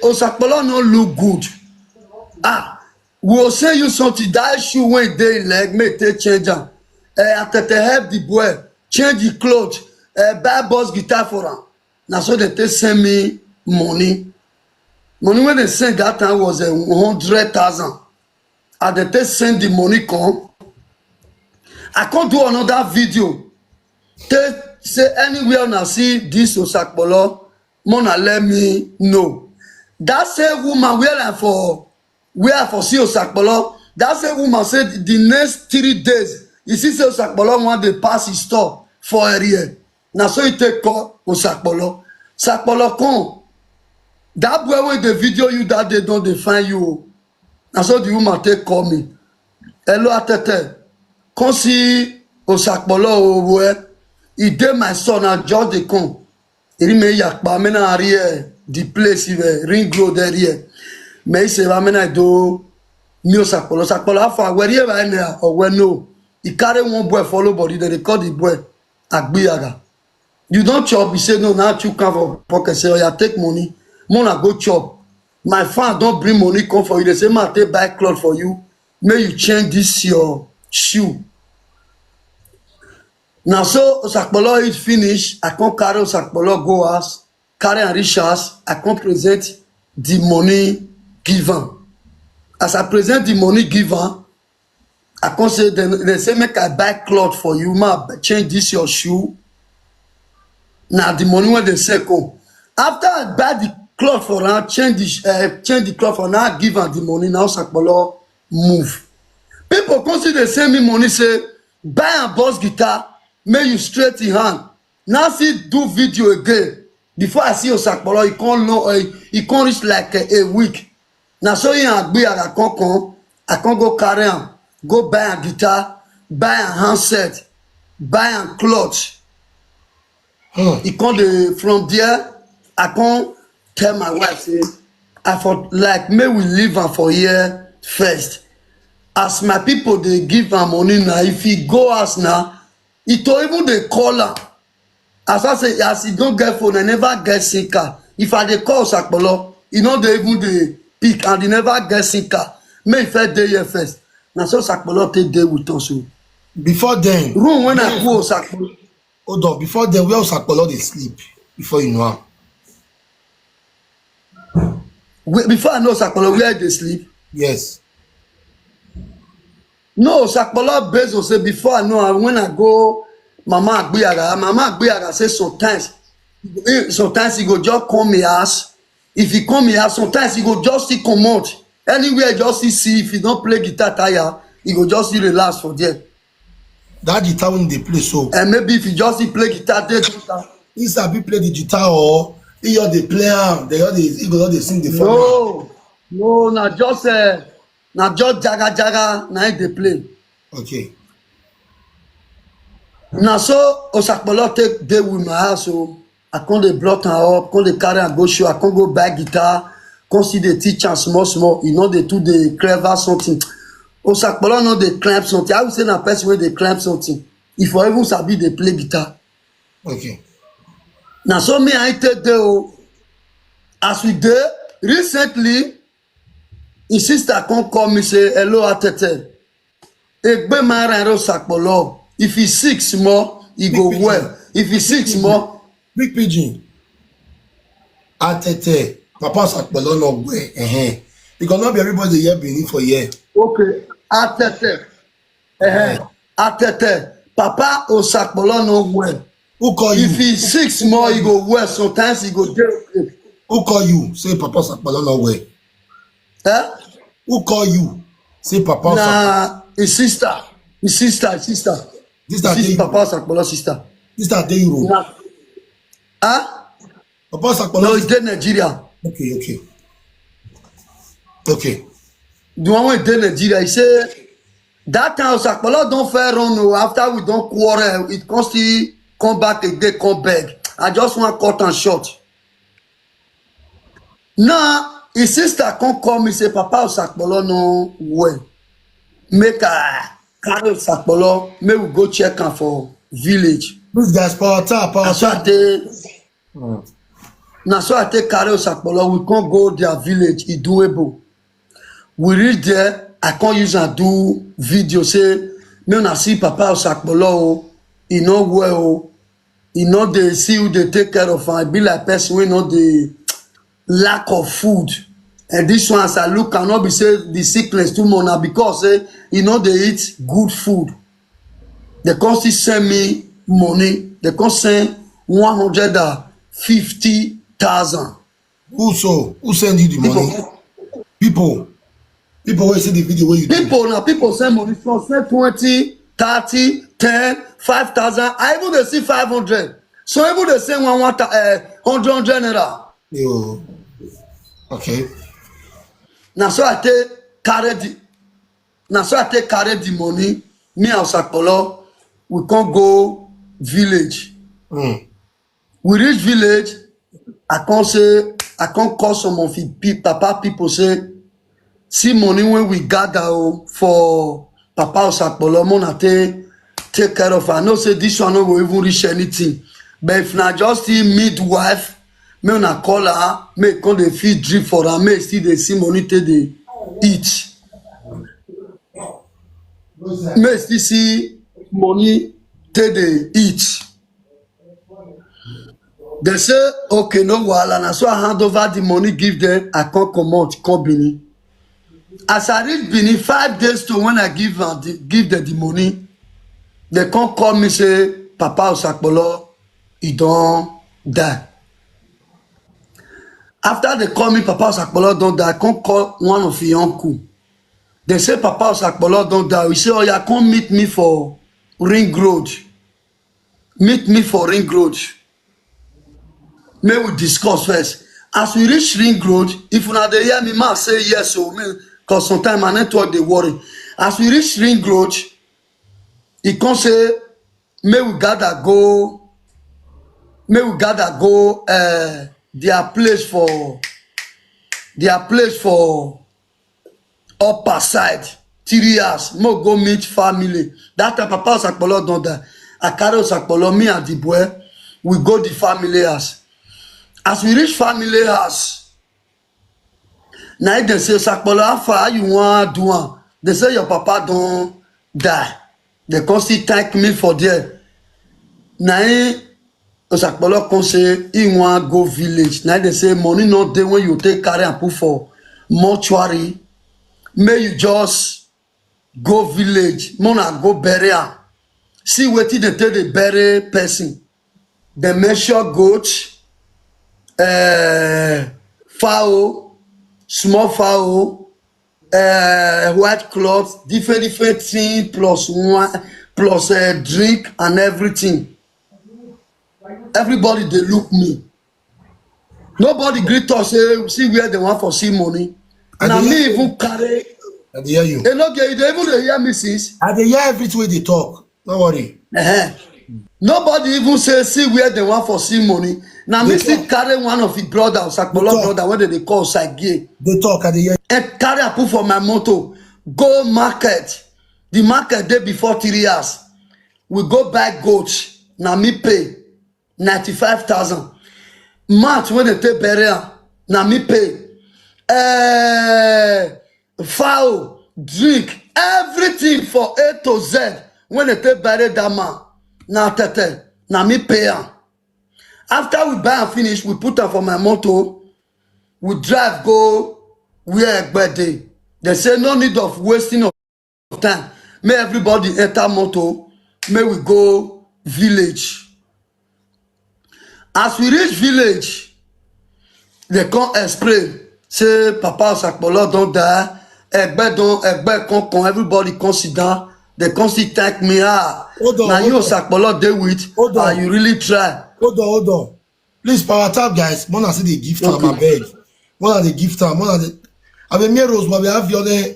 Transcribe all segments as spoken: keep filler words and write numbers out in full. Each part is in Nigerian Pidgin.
Osakpolo no look good. Ah, we go send you something. That shoe wey dey him leg, make take change am. Eh, Atete, help the boy change the cloth. Eh, buy boss guitar for am. Na so dem take send me money. Money wey dem send that time was a hundred thousand. And dem take send the money come. I come do another video. Take say anywhere una see this Osakpolo, make una let me know. That same woman where I for, where I for see Osakpolo, that same woman said the next three days, you see say Osakpolo wan dey pass his store for area. Na so he take call Osakpolo. Osakpolo come. That boy wey dey video you that day don dey find you o. Na so the woman take call me. Hello, Atete. Come see Osakpolo o, boy. He dey my store, na just dey come. Eri me yakpa, me na area the place, even Ring Road area. Me say, "Ba me na do mi Osakpolo, Osakpolo, how far? Where you are now?" Or where no? He carry one boy follow body, dem dey call the boy Agbiyaga. You don chop? He say, "No, na chew come for pocket." Say, "Oya, take money. Make una go chop. My fan don bring money come for you." Dem say, "Ma, take buy cloth for you. Make you change this your shoe." Na so Osakpolo eat finish. I come carry Osakpolo go house, carry am reach house. I come present the money give am. As I present the money give am, I come say, dem, dem say make I buy cloth for you, ma change this your shoe. Na the money wey dem send come. After I buy the cloth for am, change the, uh, change the cloth for am, I give am the money. Now Osakpolo move. People come see, dem send me money, say, "Buy am boss guitar, make you straight him hand." Now see do video again. Before I see Osakpolo, he come long, uh, he come reach like a, a week. Na so he and Agbiyaga come come. I come go carry am, go buy am guitar, buy am handset, buy am cloth. Hmm. He come dey from there. I come tell my wife say, "I for like make we leave am for here first." As my people dey give am money now, if he go house now, he to even dey call am. As I say, as he don get phone, I never get SIM card. If I dey call Osakpolo, he no dey even dey pick, and he never get SIM card. Make he first dey here first. Na so Osakpolo take dey with us o. Before then, Room when I go Osakpolo. Hold on. Before then, where Osakpolo dey sleep? Before you know am. Wait, before I know Osakpolo, where he dey sleep? Yes. No, Osakpolo based on say before I know am, when I go Mama Agbiyaga, Mama Agbiyaga say sometimes, eh, sometimes he go just come him house. If he come him house, sometimes he go just still comot. Anywhere just still see, if he don play guitar tire, he go just still relax for there. That guitar wey dey play so. And maybe if he just still play guitar, dey guitar. He sabi play the guitar or he just dey play am. They just dey, he go just dey sing the formula. No, no, na just, uh, na just jaga jaga na him dey play. Okay. Na so Osakpolo take dey with my house o. I come dey block am up, come dey carry am go show. I come go buy guitar, come still dey teach am small small. He no dey too dey clever something. Osakpolo no dey climb something. I would say na person wey dey climb something. If you even sabi dey play guitar. Okay. Na so me and him take dey o. As we dey, recently, him sister come call me say, "Hello, Atete. Egbe mara ero Osakpolo. If he sick small, he go well. If he sick small." Big pidgin. Atete, Papa Osakpolo no well. Uh-huh. Because not be everybody here Benin for here. Okay, Atete. Eh, Atete, Papa Osakpolo no well. Who call you? If he sick small, he go well. Sometimes he go dey okay. Who call you? Say Papa Osakpolo no well. Eh? Who call you? Say Papa Osakpolo. Na his sister. His sister, his sister. This that His day. Papa Osakpolo sister. This that day Europe. Na, huh? Papa Osakpolo. No, he dey Nigeria. Okay, okay. Okay. The one wey dey Nigeria, he say that time Osakpolo don fair run o. After we don quarrel, it come still come back again, come beg. I just wan cut am short. Now his sister come call me say Papa Osakpolo no well. Make I carry Osakpolo, make we go check am for village. This guy's power tap, power As I tap. dey, Mm. Na so I take carry Osakpolo, we come go their village, Iduebo. We reach there, I come use and do video, say, "Make una see Papa Osakpolo o, e no well o, e no dey see who dey take care of am, e be like person wey no dey, lack of food." And this one, as I look am, no be say the sickness too much, na because say e no dey eat good food. They come still send me money. They come send one hundred and fifty thousand. Who so? Who send you the money? People. People. People wey see the video wey you do. People, now people send money. Some send twenty, thirty, ten, five thousand. I even dey see five hundred. So even dey send one, one thou-, eh, hundred, hundred naira. Yo. Okay. Na so I take carry the, na so I take carry the money. Me and Osakpolo, we come go village. Mm. We reach village, I come say, I come call some of the pe-, Papa people, say, "See money wey we gather o for Papa Osakpolo, make una take, take care of am. I know say this one no go even reach anything. But if na just still midwife, make una call her, make e come dey feed drip for am, make e still dey see money take dey eat. Make e still see money take dey eat." They say, "Okay, no wahala." Na so I hand over the money give them. I come comot, come Benin. As I reach Benin, five days to when I give am the, give them the money, they come call me, say, "Papa Osakpolo, e don die." After they call me, "Papa Osakpolo don die," I come call one of his uncle. They say, "Papa Osakpolo don die." He say, "Oya, come meet me for Ring Road. Meet me for Ring Road. Make we discuss first." As we reach Ring Road, if una dey hear me, make una say yes o, me, 'cause sometimes my network dey worry. As we reach Ring Road, he come say, "Make we gather go, make we gather go, eh, their place for, their place for upper side, three hours. Make we go meet family." That time, Papa Osakpolo don die. I carry Osakpolo, me and the boy, we go the family house. As we reach family house, na im they say, "Osakpolo, how far? How you wan do am?" They say, "Your papa don die." They come still thank me for there. Na im Osakpolo come say he wan go village. Na im they say, "Money no dey when you take carry am put for mortuary. Make you just go village, make una go bury am. See wetin they take dey bury person." They measure goat, eh, fowl, small fowl, eh, white cloth, different, different thing, plus wine, plus, eh, drink and everything. Everybody dey look me. Nobody gree talk say, "See where they want for see money." Na me even carry. I dey hear you. They no get, they even dey hear me since. I dey hear everything wey they talk. No worry. Uh-huh. Nobody even say, "See where they want for see money." Na me still carry one of his brother, Osakpolo brother, wey they dey call Sagie. They talk, I dey hear. And carry am put for my motor. Go market. The market dey before three hours. We go buy goat. Na me pay. Ninety-five thousand. Mat wey they take bury am, na me pay. Eh, fowl, drink, everything for A to Z wey they take bury that man, na tete, na me pay am. After we buy am finish, we put am for my motor, we drive go where Egbe dey. They say no need of wasting of time. Make everybody enter motor, make we go village. As we reach village, they come explain say Papa Osakpolo don die. Egbe don, Egbe come come, everybody come sit down. They come still thank me. Ah, hold on, na you Osakpolo dey with. Hold on. Ah, you really try. Hold on, hold on. Please, power tap, guys. Make una still dey give time, okay, abeg. Make una dey give time. Make una dey. I mean, me, Rose, but we have your name.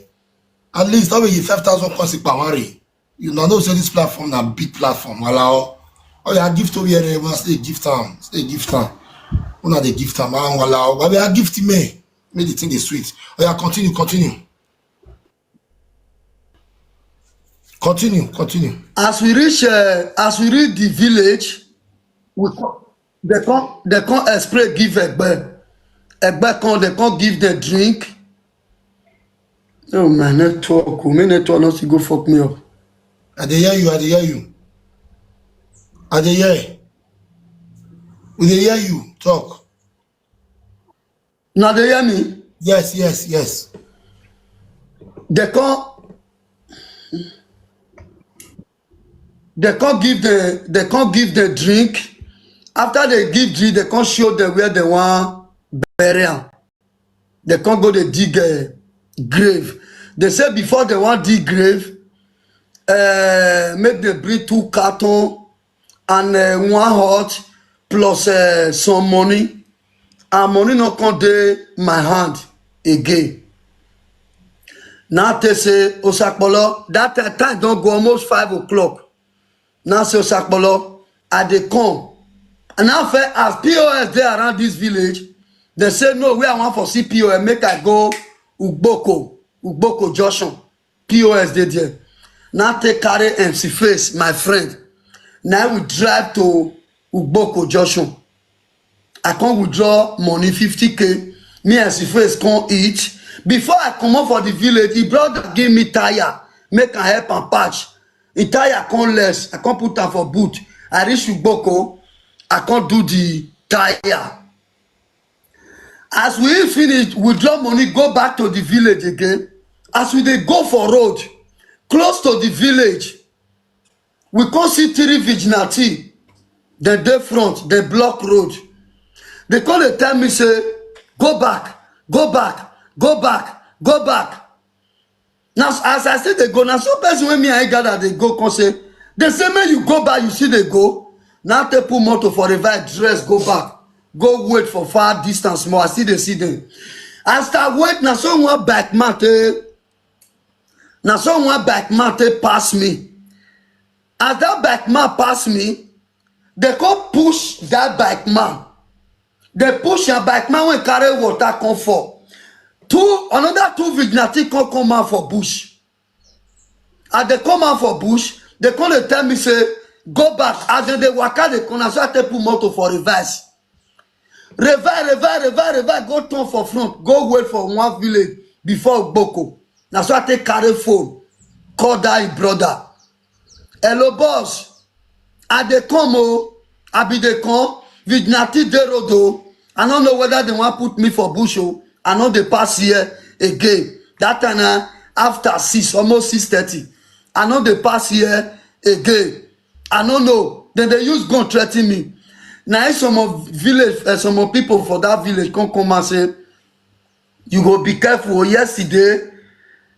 At least, that way you five thousand coins per worry. You know, know say this platform na big platform. Allow. Oh, yeah, give to me, everyone. Still give time. Still give time. Make una dey give time. Ah, allow. But we are gift me. Make the thing dey sweet. Oh, yeah, continue, continue. Continue, continue. As we reach, uh, as we reach the village, we co-, They come, they come express give Egbe. Egbe come, they come give the drink. Oh, my network, oh, my network not to go fuck me up. I dey hear you, I dey hear you. I dey hear. We dey hear you talk. Now they hear me. Yes, yes, yes. They come, they come give the, they come give the drink. After they give drink, they come show them where they want bury am. They come go dey dig uh, grave. They say before they want dig grave, uh, make they bring two carton and uh, one hut plus uh, some money. And money no come dey my hand again. Now they say, Osakpolo, that time, time don go almost five o'clock. Now say, Osakpolo, I dey come. And now fair as P O S dey around this village, they say, no, where I want for see P O S, make I go Ugboko, Ugboko Junction. P O S dey there. Now take carry M C Face, my friend. Now we drive to Ugboko Junction. I come withdraw money, fifty K. Me and M C Face come eat. Before I comot for the village, the brother give me tire, make I help am patch. The tire come less, I come put am for boot. I reach Ugboko, I come do the tire. As we finish, withdraw money, go back to the village again. As we dey go for road, close to the village, we come see three vigilante. Dem dey front, dem block road. They come dey tell me say, go back, go back, go back, go back. Now, as I say they go, now some person when me I gather they go come say, they say, man, you go back, you see they go. Now they put motor for revive, dress, go back. Go wait for far distance more. I see they see them. As I wait, now someone back man take, now someone back man take pass me. As that back man pass me, they come push that back man. They push a bike man when carry water come for. Two, another two vigilante come come out for bush. As they come out for bush, they come dey tell me say, go back. As dem dey waka, they come, na so I take put motor for reverse. Reverse, reverse, reverse, reverse, go turn for front, go wait for one village before Ugboko. Na so I take carry phone, call that him brother. Hello, boss. I dey come o. I be dey come. Vigilante dey road o. I no know whether they wan put me for bush o. I no dey pass here again. That time na after six, almost six thirty. I no dey pass here again. I no know. Then they use gun threaten me. Now some of village, uh, some of people for that village come come and say, you go be careful. Yesterday,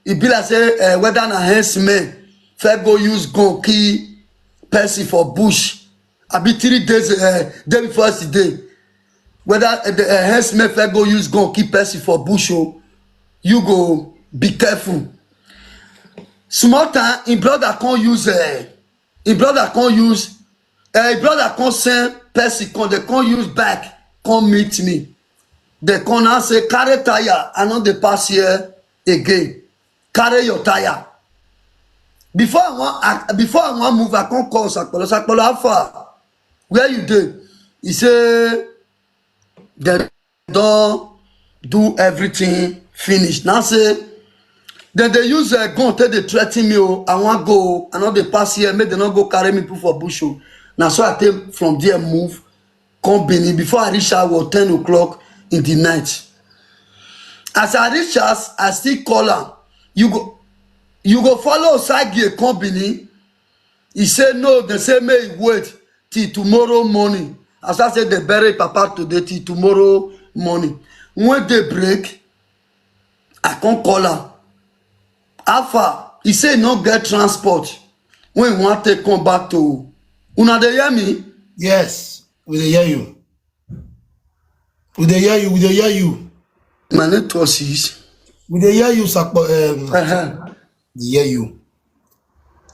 e be like say uh, whether na herdsmen fit go use gun kill person for bush. I be three days, uh, day before yesterday. Whether uh, the uh, herdsmen fit go use gun kill person for bush, oh, you go be careful. Small time, him brother come use, uh, him brother come use, uh, him brother come send person come, they come use bike, come meet me. They come now say, carry tire, I no dey pass here again. Carry your tire. Before I want, I, before I want move, I come call Sakpolo. Sakpolo, how far? Where you dey? He say, they don do everything finish. Now say, then they use a gun, take they threaten me. Oh, I want go. I know they pass here. Make they not go carry me put for bush. Oh. Now so I take from there move. Come Benin before I reach out was ten o'clock in the night. As I reach house, I still call am. You go, you go follow Osagi come Benin. He say no. They say make he wait till tomorrow morning. As I say, they bury Papa today till tomorrow morning. When they break, I come call am. How far? He say no get transport. When he want to come back to, una dey hear me? Yes, we dey hear you. We dey hear you. We dey hear you. My network is. We dey hear you, Sakpo. Um, Uh-huh. Dey hear you.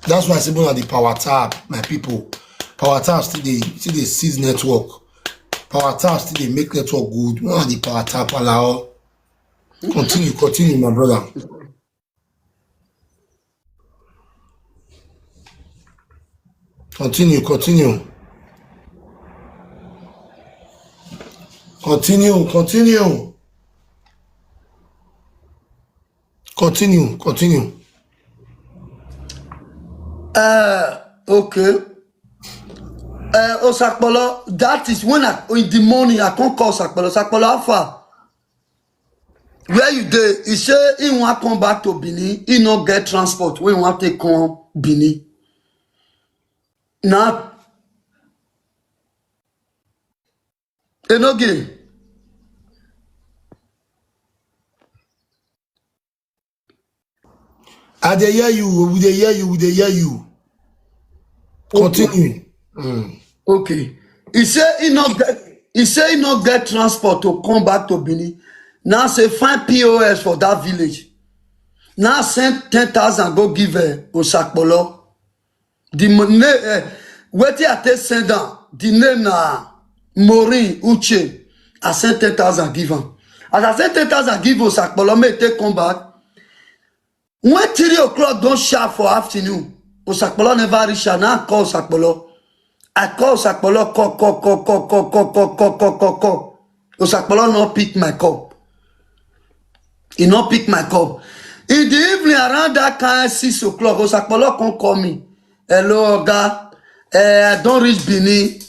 That's why I say one of the power tap, my people. Power tap still dey still dey seize network. Power tap still dey make network good. One of the power tap allow. Continue, continue, my brother. Continue, continue. Continue, continue. Continue, continue. Uh, okay. Uh, Osakpolo, that is when I, in the morning, I can't call Osakpolo. Osakpolo, how far? Where you dey? He say he wan come back to Benin. He no get transport wey he wan take come Benin. Na Enoge. I dey hear you. We dey hear you. We dey hear you. Continue. Okay. He say he no get he say he no get transport to come back to Benin. Now say find P O S for that village. Now send ten thousand go give uh, Osakpolo. The mo- na- uh, wetin I take send am, the name na Maureen Uche. I send ten thousand give am. As I send ten thousand give Osakpolo, make e take come back. When three o'clock don sharp for afternoon, Osakpolo never reach am. Now I call Osakpolo. I call Osakpolo, call, call, call, call, call, call, call, call, call, call, call. Osakpolo no pick my call. He no pick my call. In the evening, around that kind six o'clock, Osakpolo come call me. Hello, Oga. Eh, I don reach Benin.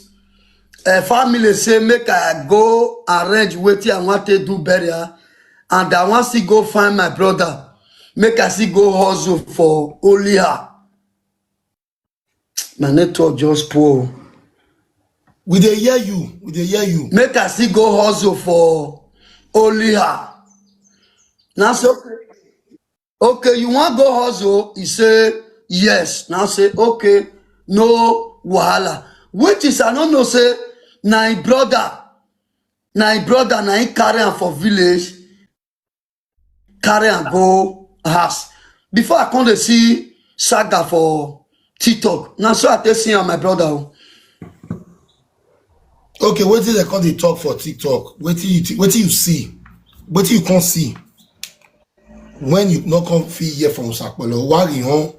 Eh, family say make I go arrange wetin I wan take do burial, and I wan still go find my brother. Make I still go hustle for Oliha. My network just poor. We dey hear you. We dey hear you. Make I still go hustle for Oliha. Now say, okay. Okay, you wan go hustle? He say, yes. Now say, okay, no wahala. Which is, I no know say na him brother, na him brother, na him carry am for village, carry am go house. Before I come dey see saga for TikTok, na so I take see am, my brother o. Okay, wetin dem come dey talk for TikTok? Wetin you thi- wetin you see? Wetin you come see when you no come fit hear from Osakpolo? Wari hon.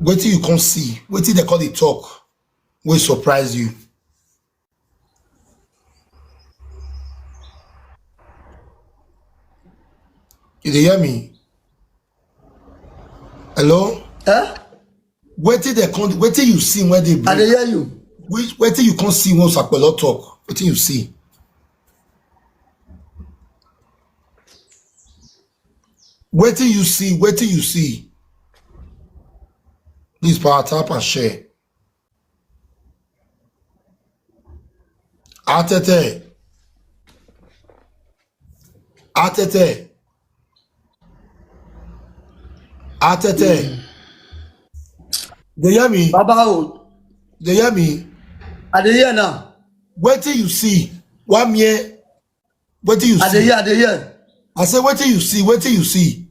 Wetin you come see? Wetin dem come dey talk wey surprise you? You dey hear me? Hello? Eh? Wetin dem come? Wetin you see when they I dey bring? Hear you. Which wetin you come see when Osakpolo talk? Wetin you see? Wetin you see? Wetin you see? Please power tap and share. Atete. Atete. Atete. Dey hear me? Baba o, Dey hear me? I dey hear now. Wetin you see? One year. Wetin you I dey see? Hear, I dey hear. I say wetin you see? Wetin you see?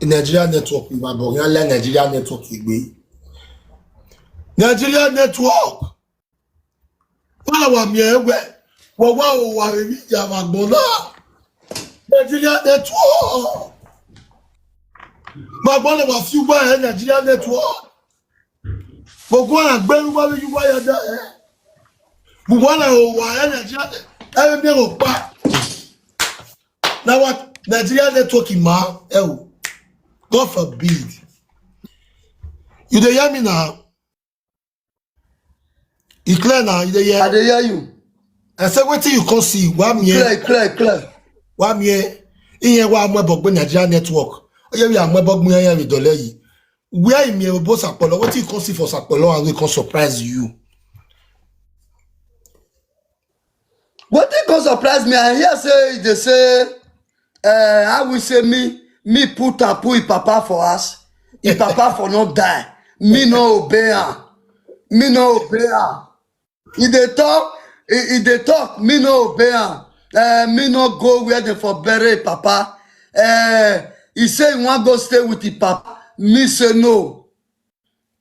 Nigeria network, my boy. Nigeria network, Igbe. Nigeria network. Wala wa mi ewe. Wa wa o wa mi ya wa gbona. Nigeria network. Ma gbona wa fi wa eh, Nigeria network. Gbogbo ara gbẹrú wá lójú wáyà dá ẹ. Gbogbo ara ò wà ẹ Nigeria. Ẹ mi ò pa. Now what? Nigeria network in ma ẹ o. God forbid. You dey hear me now? E clear now. You dey hear? I dey hear you. I say wetin you come see? Wa mi e. Clear, clear, clear. Wa mi e. Iye wa mo bogbe Nigeria network. Oye wi amo bogbe ya wi dole yi. Where you me boss Osakpolo? Wetin you come see for Osakpolo and we come surprise you? Wetin come surprise me, I hear say they say, uh, I will say me, me put and put him papa for us. Him papa for not die. Me no obey am. Me no obey am. He dey talk, he, he dey talk, me no obey am. Uh, me no go where they for bury him papa. Uh, he say he wan go stay with him papa. Me say no.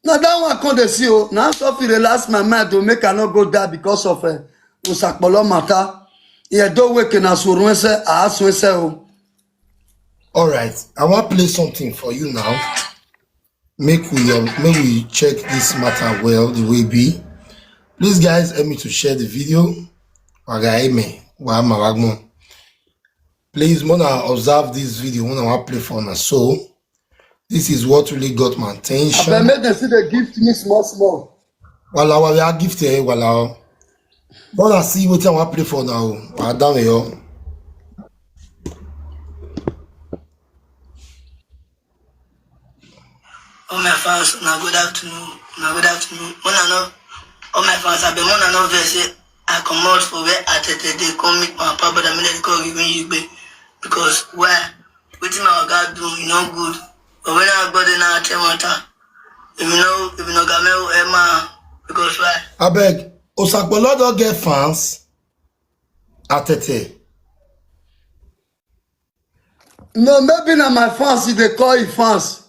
Na that one come dey see o. Na so fit relax my mind to make I no go die because of uh, Osakpolo matter. Yeah, do wake na so run say, ah, so say o. All right, I wan play something for you now. Make we um, make we check this matter well the way be. Please, guys, help me to share the video. Waga eme, wa ma wa gbon. Please, wanna observe this video, wanna wa play for now. So, this is what really got my attention. Abeg, make dem still dey gift me small small. Wala, wala, gift, eh, wala. Wanna see what I want play for now. Wa down here. All my fans, na good afternoon, na good afternoon. Una know, all my fans, abeg, una no vex say I comot for where Atete dey come meet my papa brother, make dem call me Igbe. Because why? Wetin my oga do, e no good. But when I go there now, I tell matter. If you know, if you know Gamel, Emma, because why? Abeg, Osakpolo don get fans? Atete. No, maybe na my fans, e dey call e fans.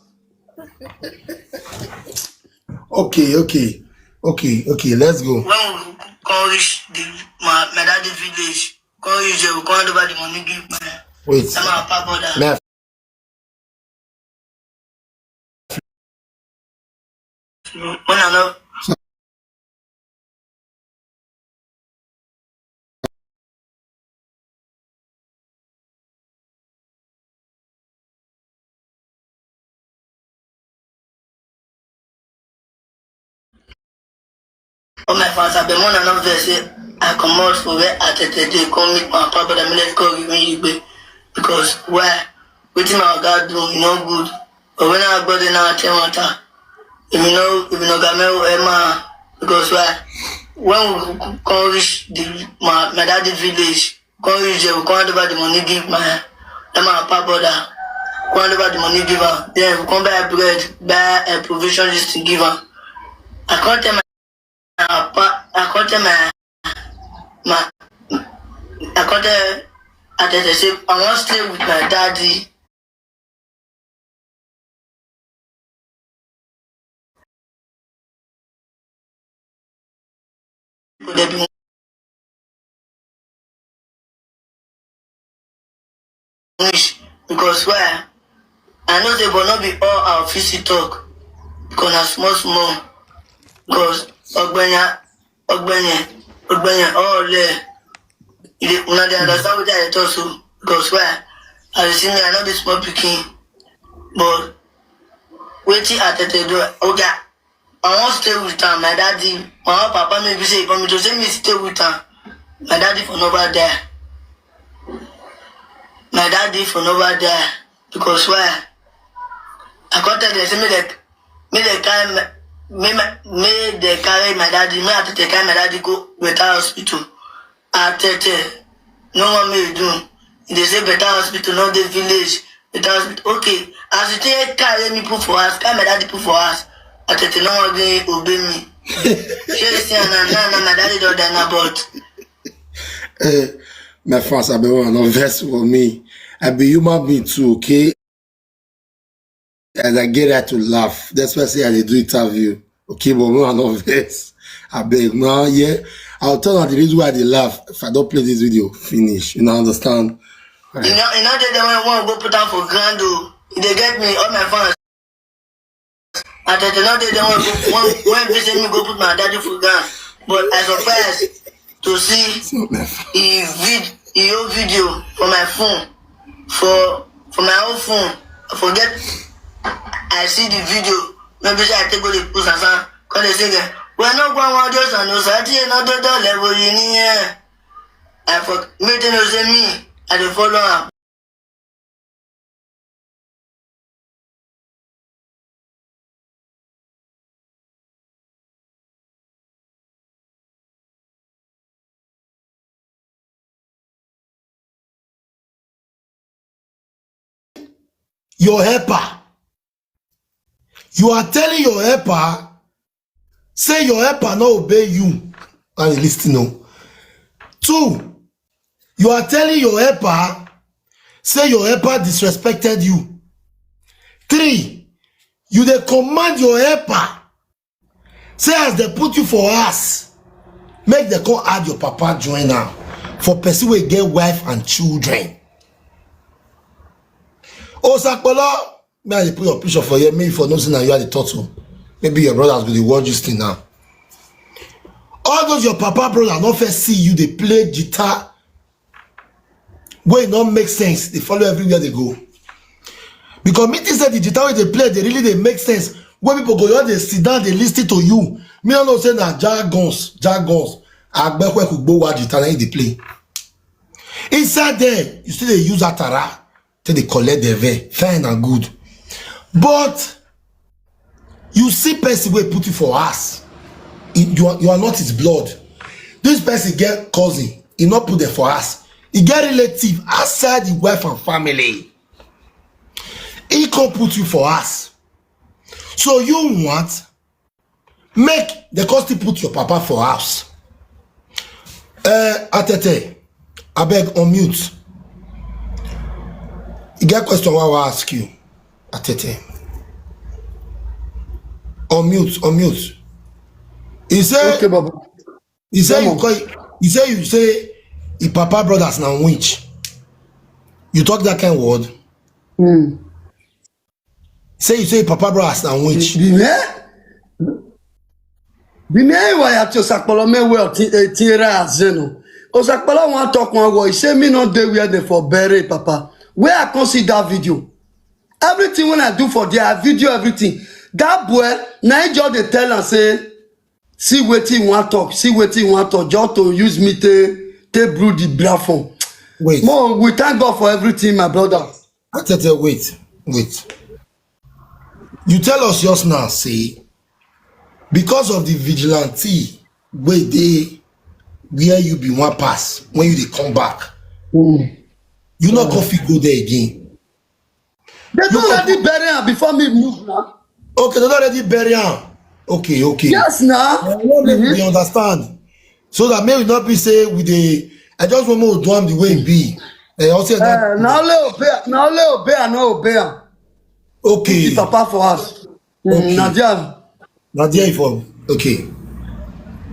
Okay, okay, okay, okay, let's go. When we come reach the, my, my daddy village, come reach there, we come hand over the money give my, wait, my papa brother. May I Una no. All my fans, abeg, una no vex say I comot for where Atete dey come meet my papa brother, make dem call me Igbe. Because why? Wetin my oga do, e no good. But when I go there now, I tell matter. If you know, if you know Gamel, Emma, because why? When we come reach the, my, my daddy village, come reach there, we come hand over the money give my, my papa brother. Come hand over the money give am. Then we come buy bread, buy a provision, this thing give am. I come tell my papa, I come tell my, my, I come tell Atete say I wan stay with my daddy. They be English, because why? I know say, but no be all our fit talk, because na small small. Because Ogbenya, Ogbenye, Ogbenye, all there. You dey, una dey understand wetin I dey talk so? Because why? As you see me, I no be small pikin, but wetin Atete do, oga, I wan stay with am, my daddy, my own papa no be say he born me to say me stay with am. My daddy for never die. My daddy for never die. Because why? I come tell them say make dem, make dem carry my, make my, make dem carry my daddy, make Atete carry my daddy go better hospital. Atete no wan make e do. E dey say better hospital no dey village. Better hospital. Okay, as you take carry me put for house, carry my daddy put for house. Atete no wan gree obey me. Shey you see am now, now, now my daddy don die now, but Eh, my fans, I beg una no vex for me. I be human being too, okay? And I get right to laugh. That's why I say I dey do interview. Okay, but una no vex. I beg now, yeah. I'll tell you the reason why I dey laugh if I don't play this video finish. You know, understand? You know, you know, they don't want to go put am for ground, though. They get me, all my fans. Atete no dey there when, when, when visit me go put my daddy for ground. But I surprised to see So, my fans. He vid, he old video for my phone, for, for my own phone. I forget. I see the video. Maybe say I take go the post and say, come dey sing it. We no go on audio and no sati no do do level you need. I for me to know say me, I dey follow am. Your helper. You are telling your helper, say your helper no obey you. And listen, no. Two, you are telling your helper, say your helper disrespected you. Three, you dey command your helper, say as they put you for us, make they come add your papa join now for person wey get wife and children. Osakpolo, may I put your picture for here? Maybe for no say na you are the turtle. Maybe your brothers go dey watch this thing now. All those your papa brother no first see you dey play guitar wey no make sense, dey follow everywhere dey go. Because me think say the guitar wey dey play dey really dey make sense, wey people go just dey sit down dey listen to you. Me no know say na jargons, jargons, agbekwe kugbowa guitar na him dey play. Inside there, you still dey use atara take dey collect the vex, fine and good. But you see person wey put you for house, you are, you are not his blood. This person get cousin, he not put them for house. He get relative outside the wife and family. He come put you for house. So you want make the cost put your papa for house. Uh, Atete, abeg unmute. You get question I will ask you, Atete. Unmute, unmute. He say, okay, Baba. He say you call, he say you say your papa brothers na witch. You talk that kind word. Mm. Say you say papa brothers na witch. Be me? Be me why at your sakpolo me well ti eh, ti ra azeno. O sakpolo wan talk one word. He say me not dey where they for bury papa. Where I come see that video. Everything when I do for there, I video everything. That boy, now he just dey tell and say, see wetin he wan talk, see wetin he wan talk, just to use me take take brew the platform. Wait. Mo, we thank God for everything, my brother. Atete, wait, wait. You tell us just now, say, because of the vigilante wey dey where you be one pass when you dey come back, mm, you not go fit go there again. They don already bury am before me move now. Okay, they don already bury am. Okay, okay. Yes, now. I no know if we understand. So that may we not be say we dey. I just want more do am the way it be. Eh, also that. Uh, now let obey, now let obey, I no obey am. Okay. Put the papa for us. Mm, okay. Nadia. Nadia for okay.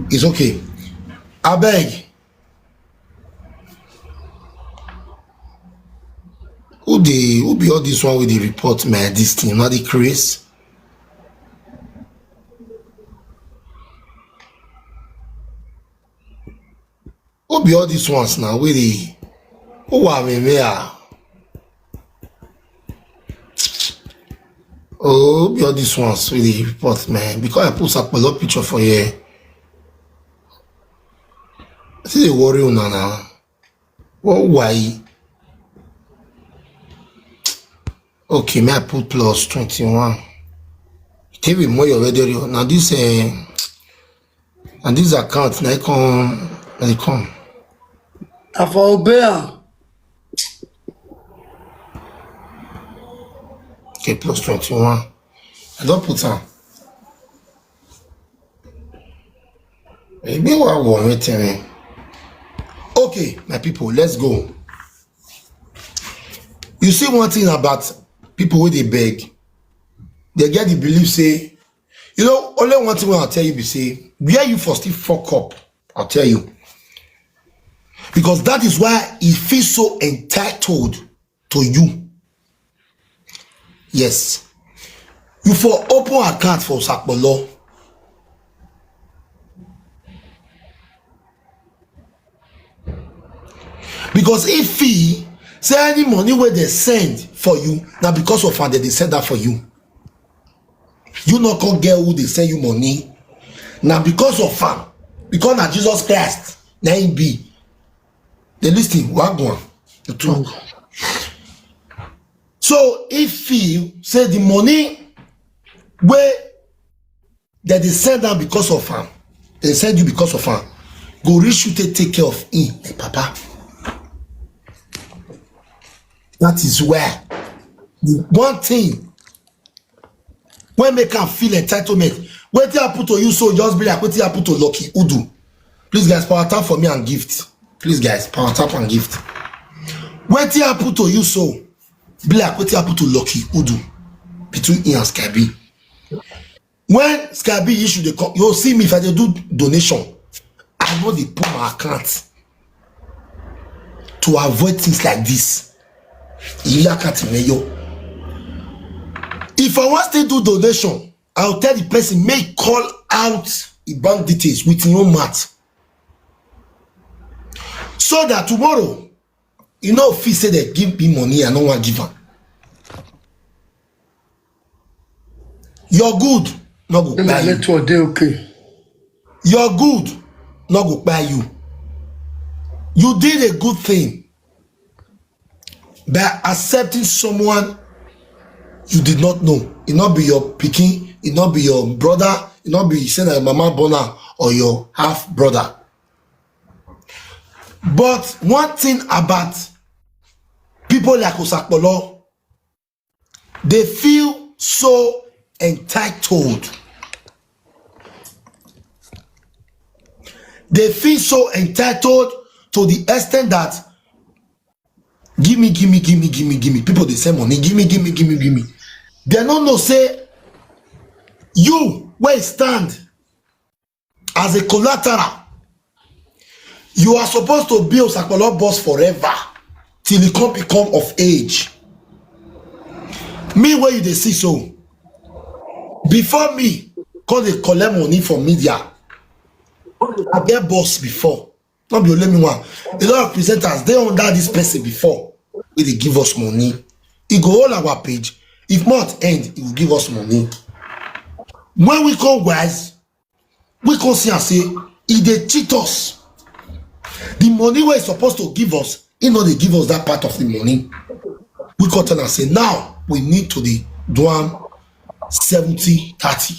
It's okay. I beg. Who dey who be all this one wey dey report my this thing? Na the craze. Who be all these ones now? Wey dey who are me where? Oh, who be all these ones wey dey report, man? Because I put Sapolo picture for here. I still dey worry una now. What why? Okay, may I put plus twenty-one? Tell me more already. Now this uh, and this account now come now come. I for obey am. Okay, plus twenty-one. I don't put am. Maybe what one waiting. Okay, my people, let's go. You see one thing about people wey dey beg, they get the belief say, you know, only one thing wey I tell you be say, where you for still fuck up, I'll tell you. Because that is why he feels so entitled to you. Yes. You for open account for Sapolo. Because if he say any money wey they send for you, na because of am they dey send that for you. You no come get who dey send you money. Na because of am, because na Jesus Christ na him be. Dey listen, wagwan, dey talk. So if he say the money wey dem dey send am because of am, dem send you because of am, go reach you take take care of him, like papa. That is where the one thing wey make am feel entitlement. Wetin happen to you so just be like wetin happen to Lucky Udu. Please guys, power tap for me and gift. Please guys, power tap and gift. Wetin happen to you so be like wetin happen to Lucky Udu between him and Sky B. When Sky B issue dey come, you see me if I dey do donation, I no dey put my account to avoid things like this. Ilé account mi yo. If I wan still do donation, I will tell the person make call out the bank details with your own mouth. So that tomorrow, you know, if he say they give me money, I no wan give am. Your good no go kpai you. Network dey okay. Your good no go kpai you. You did a good thing by accepting someone you did not know. It not be your pikin, it not be your brother, it not be say na your mama born am or your half brother. But one thing about people like Osakpolo, they feel so entitled. They feel so entitled to the extent that give me, give me, give me, give me, give me. People they send money, give me, give me, give me, give me. They don't know say you where you stand as a collateral. You are supposed to be Osakpolo boss forever till he come become of age. Me where you dey see so, before me come dey collect money for media, I get boss before. Not be only me one. A lot of presenters they under this person before. We dey give us money. He go all our page. If month end, he will give us money. When we come wise, we come see and say he dey cheat us. The money wey he supposed to give us, he no dey give us that part of the money. We come tell am say now we need to dey do am seventy thirty.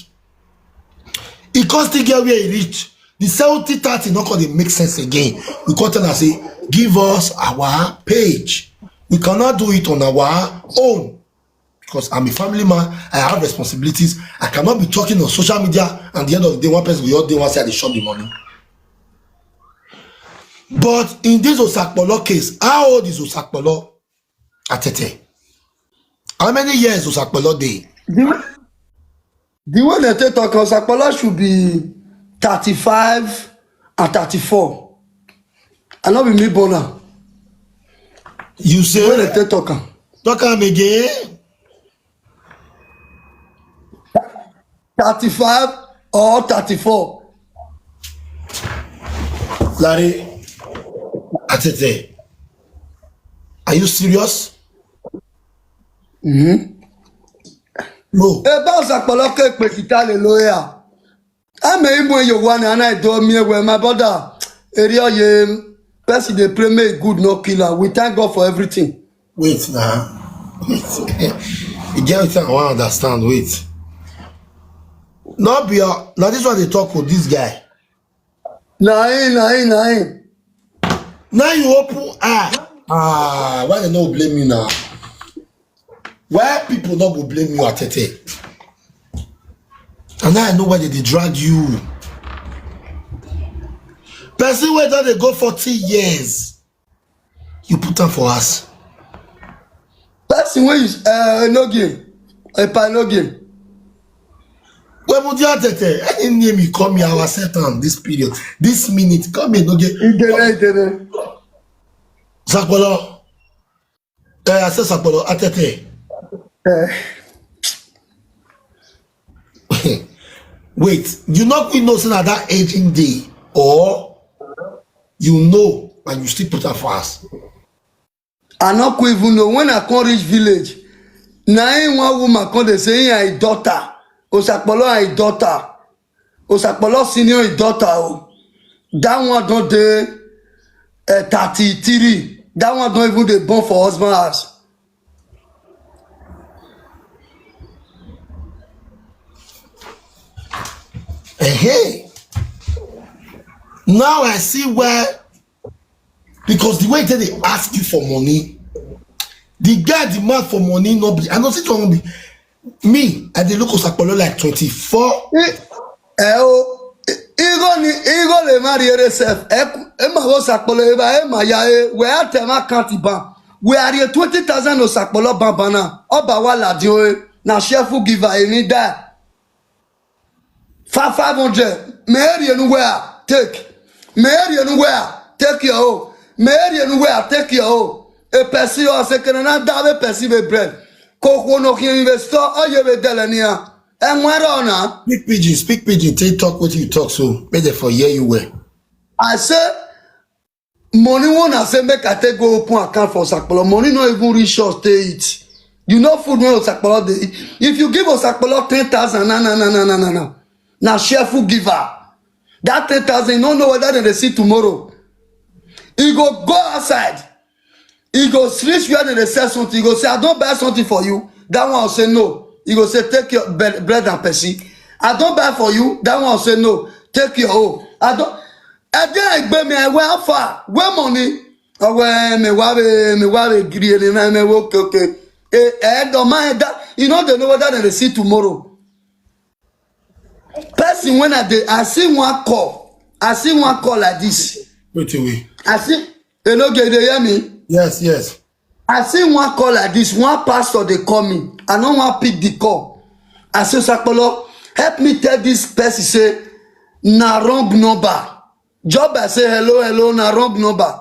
He come still get where he reach. The seventy thirty no come dey make sense again. We come tell am say give us our page. We cannot do it on our own. Because I'm a family man, I have responsibilities. I cannot be talking on social media and the end of the day, one person will just dey one side dey shop the money. But in this Osakpolo case, how old is Osakpolo Atete? How many years Osakpolo dey? The way, the way they take talk, Osakpolo should be thirty-five and thirty-four. I no be me born am. You The way say, they take talk am. Talk am again. Thirty-five or thirty-four. Larry Atete, are you serious? Mm-hmm. No. Ebe Osakpolo ke kpekita le lawyer. Ame imo yo wane ana do mi ewe, my brother. Eri oye, person dey pray make good no kill am. We thank God for everything. Wait now. Wait. You get wetin I wan understand. Wait. No be your, now this one they talk with this guy. Na him, na him, na him. Now you open eye. Ah, why they no blame you now? Why people no go blame you, Atete? And now I know why they dey drag you. Person wey don dey go forty years, you put am for us. Person wey you uh, no game, a pa no game. When Mudia Tete, any name you call me, I will accept am this period, this minute. Come here, no get Idere, idere. Sakpolo. Eh, I say Sakpolo, Atete. Eh, Wait, you not we know say na that aging day, or you know and you still put am for us. I no go even know when I come reach village. Na him one woman come dey say him and him daughter, Osakpolo and him daughter, Osakpolo senior him daughter o. That one don dey uh, thirty-three. That one don even dey born for husband house. Hey, now I see where, because the way they dey ask you for money, the guy demand for money no be. I know say one be me. I dey look Osakpolo like twenty-four. Ẹ o, igo ni igo le ma riere sef. Ẹ ma wo Osakpolo eba ẹ ma ya e. We a te ma kanti ban. We are ye twenty thousand Osakpolo ban bana. Oba wa la di o e. Na cheerful giver e ni da. Five five hundred. Me eri enu where take. Me eri enu where take your own. Me eri enu where take your own. A person or second and that a person with bread. Koko no kin investor or you be delania. Enwero na. Speak pidgin, speak pidgin, take talk what you talk so make dem for hear you well. I say money one I say make I take go open account for Osakpolo. Money no even reach us take eat. You know food wey Osakpolo dey eat. If you give Osakpolo ten thousand, na na na na na na na. Na cheerful giver. That ten thousand, you no know whether dem dey see tomorrow. E go go outside. E go reach where dem dey sell something. E go say, "I don buy something for you." That one will say, "No." E go say, "Take your bre- bread and Pepsi." "I don buy for you." That one will say, "No. Take your own." I don. Ẹjẹ́ ẹgbẹ́ mi ẹ̀wẹ́ afa wẹ́ money. Ọwẹ́ mi wá wẹ́ mi wá wẹ́ gírí ẹni náà mi wẹ́ okay okay. Ẹ ẹ dọ̀ máa ẹ dá. You no dey know whether dem dey see tomorrow. Person when I dey, I see one call. I see one call like this. Wait a way. I see, hello, you dey hear me? Yes, yes. I see one call like this. One pastor dey call me. I no wan pick the call. I say, "Osakpolo, help me tell this person say na wrong number." Job, I say, "Hello, hello, na wrong number."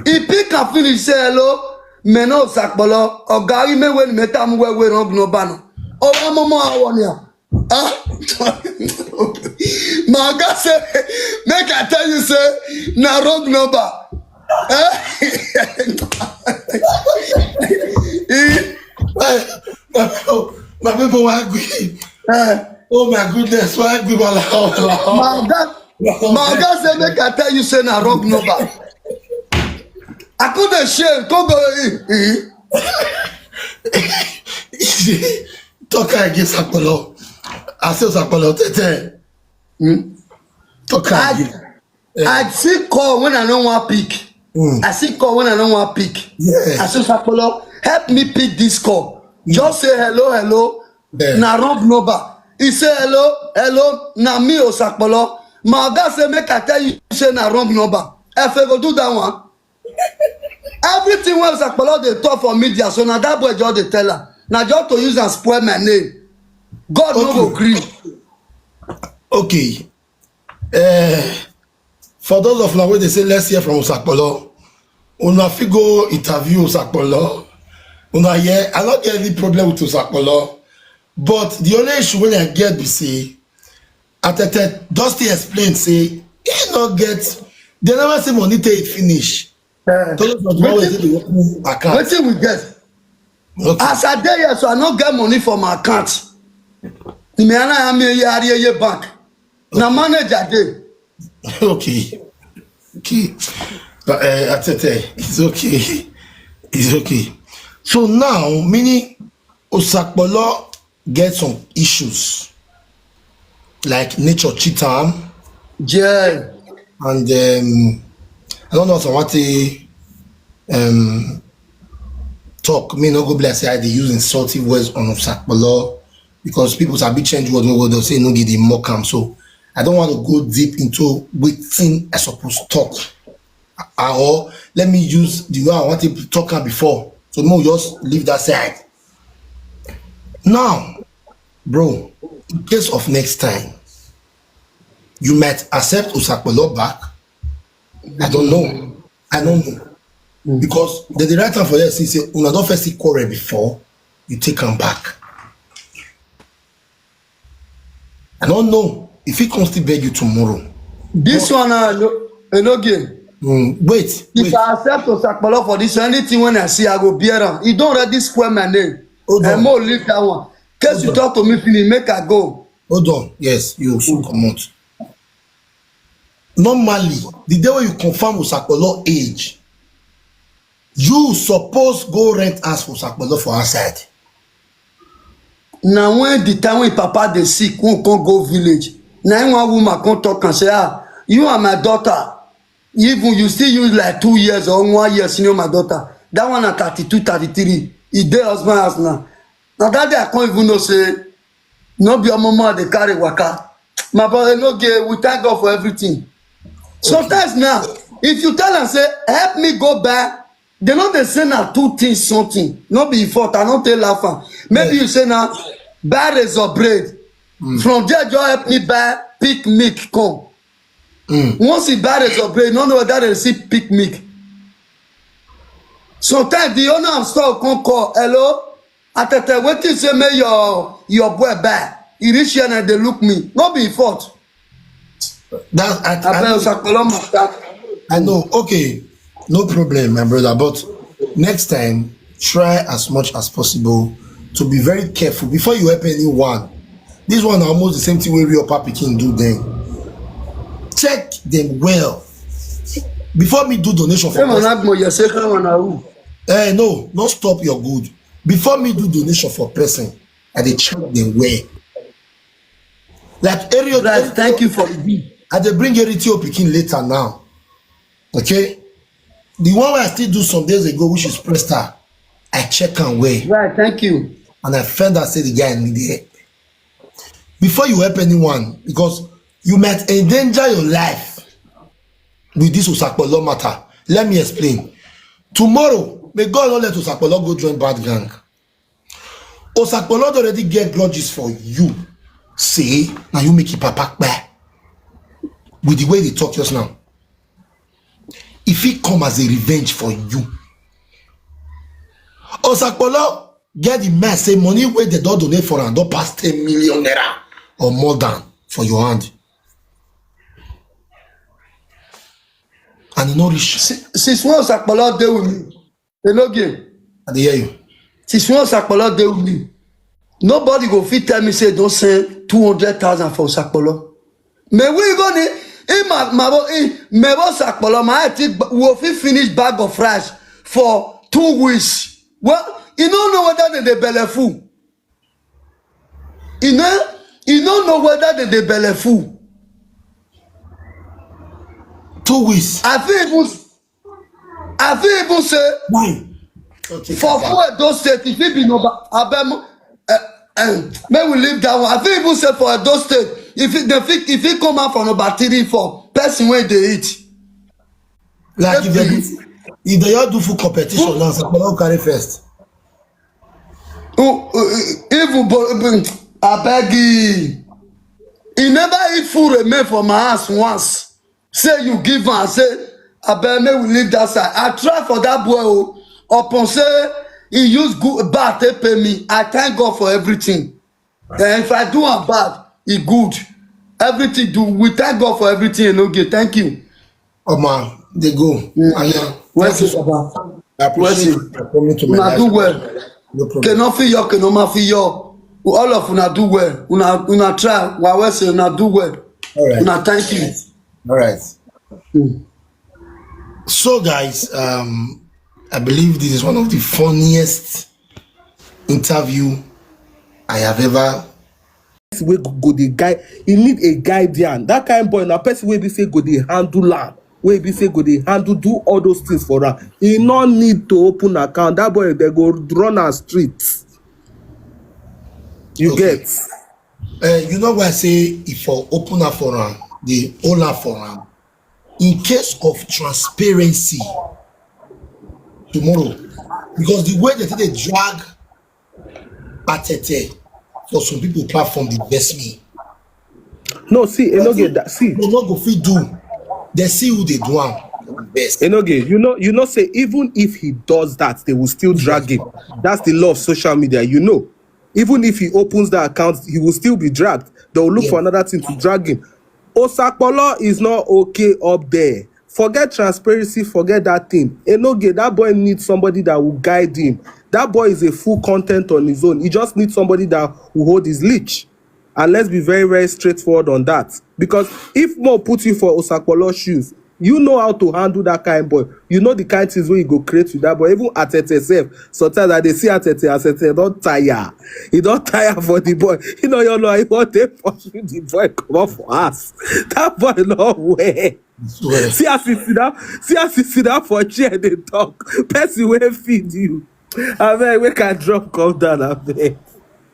He pick and finish say, "Hello, me no Osakpolo. Oga, you may win me time where we wrong number no." Oh, I'm on my one here. Ah, my God say, "Make I tell you say na wrong number." Eh? Eh, my, my people, my people were angry. Eh, Oh my goodness, why angry? Wala, wala. my God, my God say, "Make I tell you say na wrong number." I couldn't share. Come go. Eh, eh. Talk against Osakpolo. I say Osakpolo, tete. Hmm? Talk I, again. I see call when I no wan pick. Mm. I see call when I no wan pick. Yes. I say, "Osakpolo, help me pick this call. Just say hello, hello." Yeah. Na wrong number. He say, "Hello, hello, na me Osakpolo." My God say, "Make I tell you say na wrong number." If I go do that one, everything wey Osakpolo dey talk for media, so na that boy just dey tell am. Na just to use and spoil my name. God no go Okay. gree. Okay. Uh, for those of now where they say let's hear from Osakpolo, una fit go interview Osakpolo. Una hear, I not get any problem with Osakpolo. But the only issue when I get be say, Atete Dusty explain say he not get. They never say money take finish. Eh, Those of the one wey say they open account. wetin we get? Okay. As I dey here, so I no get money for my account. Me and I am here, here, here bank. Na manager dey. Okay. Okay. But uh, Atete, it's okay. It's okay. So now, meaning Osakpolo get some issues like nature cheat am, Yeah. and um, I don't know some what they um talk. Me no go be like say I dey use insultive words on Osakpolo because people sabi change word no go dey say no give the mock am. So I don't want to go deep into wetin I suppose talk. Uh, or let me use the way I want to talk am before. So no, just leave that side. Now, bro, in case of next time, you might accept Osakpolo back. I don't know. I don't know. Because the, the right time for this is say, una don first see quarrel before, you take am back. I don't know if he come still beg you tomorrow. This one, uh, no, Enogie. Mm, wait, If wait. I accept Osakpolo for this, anything when I see, I go bear am. You don already spoil my name. Hold on. And more leave that one. Case you talk to me, finish, make I go. Hold on. Yes, you should come out. Normally, the day when you confirm Osakpolo age, you suppose go rent house for Osakpolo for outside. Na when the time when papa dey sick, we come go village. Na him one woman come talk and say, "Ah, you are my daughter. Even you still use like two years or one year senior my daughter." That one na thirty-two, thirty-three. He dey husband house now. Na that day I come even know say no be omo man dey carry waka. My brother, no get. We thank God for everything. Sometimes now, if you tell am say, "Help me go buy," they no dey say na two things something. No be your fault. I no take laugh am. Maybe you say na buy razor blade. From there, just help me buy pick milk come. Once you buy razor blade, you no know whether they see pick milk. Sometimes the owner of store come call, "Hello, Atete, wetin say make your your boy buy?" e reach here na dey look me. No be im fault. That I, I, Abeg, Osakpolo matter. I know. Okay, no problem, my brother. But next time, try as much as possible to be very careful before you help anyone. This one na almost the same thing wey real papa pikin do then. Check them well. Before me do donation for Say man person, have more, you say come on who? eh, no, no stop your good. Before me do donation for person, I dey check them well. Like area, Right, thank you for the bill. I dey bring Eri T O pikin later now. Okay? The one wey I still do some days ago, which is Presta, I check am well. Right, thank you. And I find out say the guy need help. Before you help anyone, because you might endanger your life with this Osakpolo matter. Let me explain. Tomorrow, may God not let Osakpolo go join bad gang. Osakpolo don already get grudges for you. Say, now you make your papa kpai. With the way they talk just now. If he come as a revenge for you. Osakpolo get the mess, say money wey they don donate for am don pass ten million naira or more than for your hand. And e no reach. Si- Since when Osakpolo dey with me, they no game. I dey hear you. Since when Osakpolo dey with me, nobody go fit tell me say don't send two hundred thousand for Osakpolo. Me we go ni in my my bo in me bo Osakpolo my I think we fit finish bag of rice for two weeks. Well, you don't know whether they dey belle full. You know, you don't know whether they dey belle full. Two weeks. I fit even I fit even say Why? Okay, for calm for Edo State, if it be number abem uh, um, may we leave that one. I fit even say for Edo State, if it the fit if it come out for number three, four, person wey dey eat. Like if they do, if they all do full competition now, Osakpolo carry first. Who- who- Even bo- even- I beg you. He never eat food remain for my house once. Say you give am, say I beg make we leave that side. I try for that boy o. Upon say he use good bath take pay me. I thank God for everything. Eh, if I do am bad, e good. Everything do. We thank God for everything. Enoge, thank you. Oma, they go. Anya, Well thank you said, so Baba. I appreciate Well you for coming to my Una life. do well. No problem. Kenofi yo, kenoma fi yo. All of una do well. Una una try. Wa we say una do well. All right. Una thank you. All right. So, guys, um, I believe this is one of the funniest interview I have ever. Person wey go dey guide, e need a guardian. That kind boy na person wey be say go dey handle am, wey be say go dey handle, do all those things for am. E no need to open account. That boy, they go run am street. You Okay. Get? Uh, you know why I say if for open up for am, the owner for am, in case of transparency tomorrow, because the way they take dey drag Atete for some people platform dey vex me. No, see, Enoge, that, see, They no go fit do. They see who they do am best. Enoge, you know, you know, say even if he does that, they will still drag him. That's the law of social media, you know. Even if he opens that account, he will still be dragged. They will look Yeah. for another thing to drag him. Osakpolo is not okay up there. Forget transparency, forget that thing. Enoge, that boy needs somebody that will guide him. That boy is a full content on his own. He just needs somebody that will hold his leash. And let's be very, very straightforward on that. Because if Mo put you for Osakpolo shoes, you know how to handle that kind boy. You know the kind things wey you go create with that boy. Even Atete sef, sometimes I dey see Atete, Atete don tire. He don tire for the boy. You know, you know, he want to pursue the boy come off for us. That boy no way. Swear. See as he sit down, see as he sit down for chair dey talk. Person wey feed you. Abeg, make I drop come down, abeg.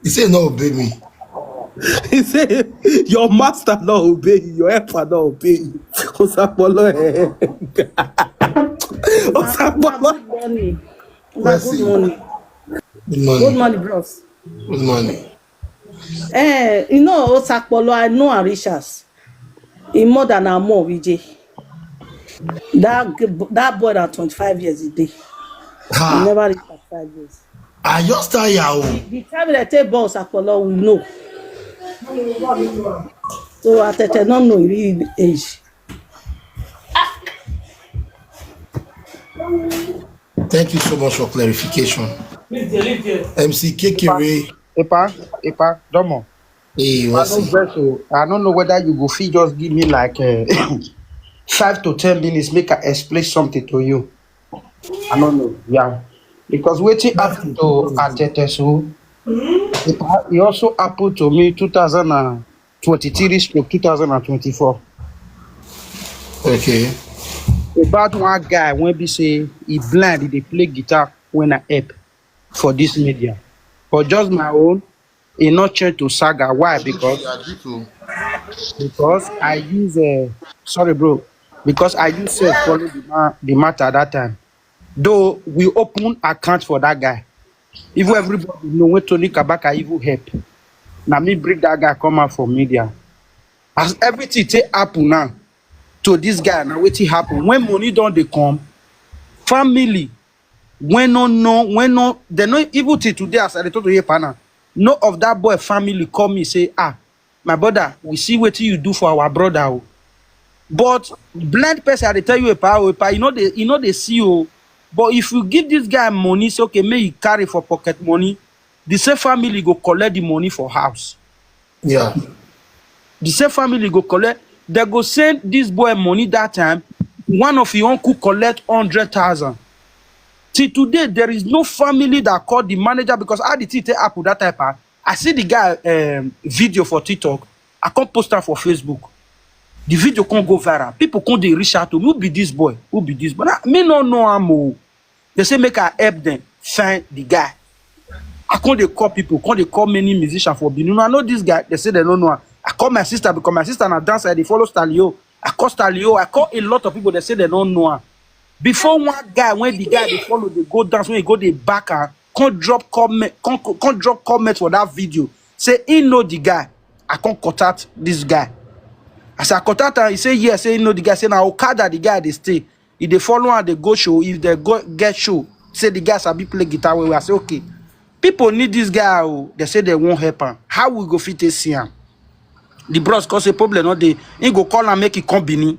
He say no obey me. He say your master no obey you, your helper no obey you. Osakpolo, eh. Osakpolo. Good morning. Una Mercy. Good morning. Good morning. Good morning, bros. Good morning. Eh, you know, Osakpolo, I know Arishas. He more than Amo Vijay. That g- that boy that twenty-five years a day. He Ha. Never reach thirty-five years. I just tell you. The time that take boss Akpolo, we know. So Atete no know him age. Thank you so much for clarification. M C Kekere, Epa, Epa, Domo. Hey, I what's don't it? Vex o. I don't know whether you go fit just give me like uh, five to ten minutes, make I explain something to you. I don't know. Yeah. Because waiting happened to Atete so. It, ha- it also happened to me two thousand twenty-three stroke two thousand twenty-four. Okay. About one guy when be say he blind, he dey play guitar when I help for this media. But just my own, he not change to saga. Why? Because because I use uh, sorry, bro. Because I use self follow the, ma- the matter that time. Though we open account for that guy, even everybody know when Tony Kabaka even help. Now me bring that guy come out for media. As everything take happen now to this guy, now wetin happen when money don dey come, family when no know when no they no even till today as I dey talk to you, pana, no of that boy family call me say, ah, my brother, we see wetin you do for our brother o. But blind person, I dey tell you, epa o, epa, you know they you know they see o. But if you give this guy money, say okay, make he carry for pocket money, the same family go collect the money for house. Yeah. The same family go collect. They go send this boy money that time. One of your uncle collect hundred thousand. Till today, there is no family that called the manager because how the thing take happen that type. Ah, I see the guy um, video for TikTok. I come post am for Facebook. The video come go viral. People come dey reach out to me. Who be this boy? Who be this boy? Nah, me no know am o. They say make I help them find the guy. I come dey call people, come dey call many musicians for Benin. I know this guy. They say they don't know am. I call my sister because my sister na dancer. They follow Stalio. I call Stalio. I call a lot of people. They say they don't know am. Before one guy, when the guy they follow, they go dance, when he go they back and come drop comment, come, come drop comment for that video. Say he know the guy. I come contact this guy. As I contact him, he say yes. Say he know the guy. Say na Okada the guy they stay. If they follow and they go show, if they go get show, say the guy sabi play guitar well. Well. I say okay. People need this guy. Oh, they say they won't help him. How we go fit take see him? The bros cause a problem. No, they he go call and make it come Benin.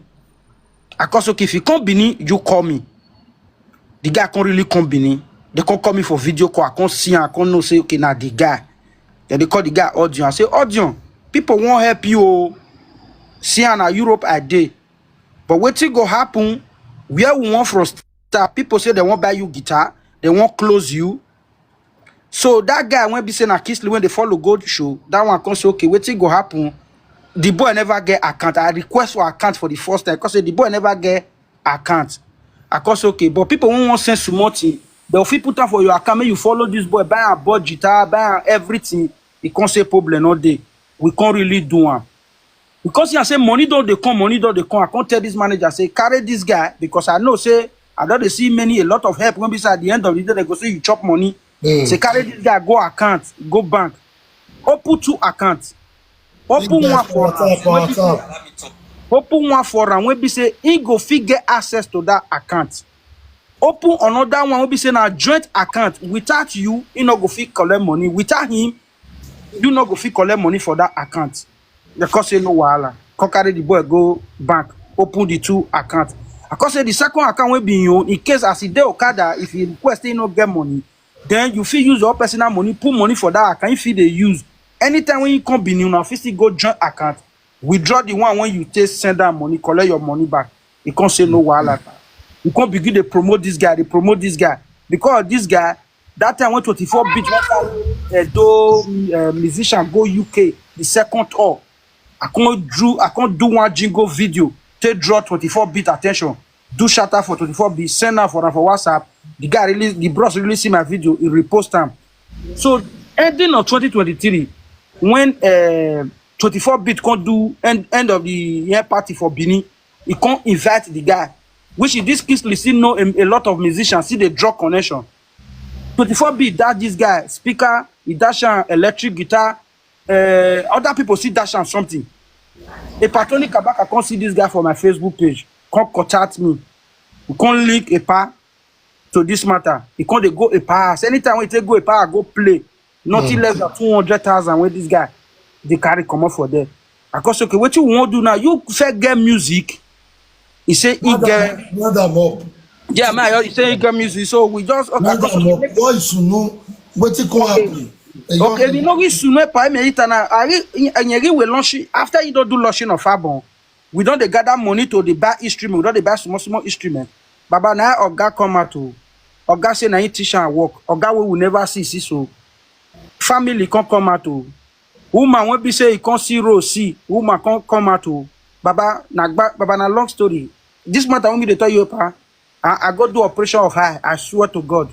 I cause okay if he come Benin, you call me. The guy can't really come Benin. They can't call me for video call. I can't see him. I can't know say okay now the guy. Then they call the guy Audion. I say Audion, people won't help you. Oh, see him na Europe I dey. But wetin go happen? Where we want from start? People say they won't buy you guitar, they won't close you. So that guy when be say na Kingsley when they follow gold show, that one come say okay, wetin go happen? The boy never get account. I request for account for the first time because the boy never get account. I come say okay, but people won't want send some money. They'll fit put am for your account. Make you follow this boy, buy a budget, ah, buy am everything. He can't say problem no day. We can't really do am. Because he say money don't they come, money don't they come. I can't tell this manager say carry this guy because I know say I don't dey see many a lot of help when be say at the end of the day they go say you chop money. Say carry this guy, go account, go bank, open two accounts, open one for am. Open one for am when be say he go fit get access to that account. Open another one when be say na joint account. Without you, he no go fit collect money. Without him, you no go fit collect money for that account. They cause say no wahala. Come carry the boy go bank, open the two accounts. I cause say the second account will be your own in case as he dey Okada, if he request he no get money, then you fit use your personal money, put money for that account if he dey use. Anytime when you come Benin, una fit still go joint account, withdraw the one when you take send that money, collect your money back. You can't say no wahala. You can't begin to promote this guy, they promote this guy. Because of this guy, that time when twenty-four beat, one time, uh, do uh, musician go U K, the second tour. I can't drew, I can't do one jingle video, take draw twenty-four beat attention, do shout out for twenty-four beat, send out for am for WhatsApp. The guy really, the bros really see my video, he repost am. So ending of twenty twenty-three, when uh, twenty-four beat can't do end, end of the year party for Benin, he can't invite the guy, which is this Kingsley still know a, a lot of musicians, see the drug connection. twenty-four beat that this guy speaker, he dash am electric guitar, uh, other people see dash am something. A Patoni Kabaka can't see this guy for my Facebook page, can't contact me, we can't link a pa to this matter. He can't they go a pass. Anytime we take go a pa, I go play. Nothing less than two hundred thousand with this guy. dey carry comot for there. I come say, okay, wetin we wan do now? You first get music. He say he get, Round am up. Yeah, man, he say he get music. So we just, okay, I Round come am say, up. What is no? Wetin come happen? A young okay, you know we soon pa me itana. Ari enyeri we launch after you don do launching of album. We don dey gather money to dey buy instrument. We don dey buy small small instrument. Baba, na oga come out o. Oga say na him teach am work. Oga wey we never see, see so. Family come come out o. Woman wey be say he come see road, see woman come come out o. Baba, na gba- Baba, na long story. This matter wey me dey tell you, pa, I, I go do operation of eye. I swear to God.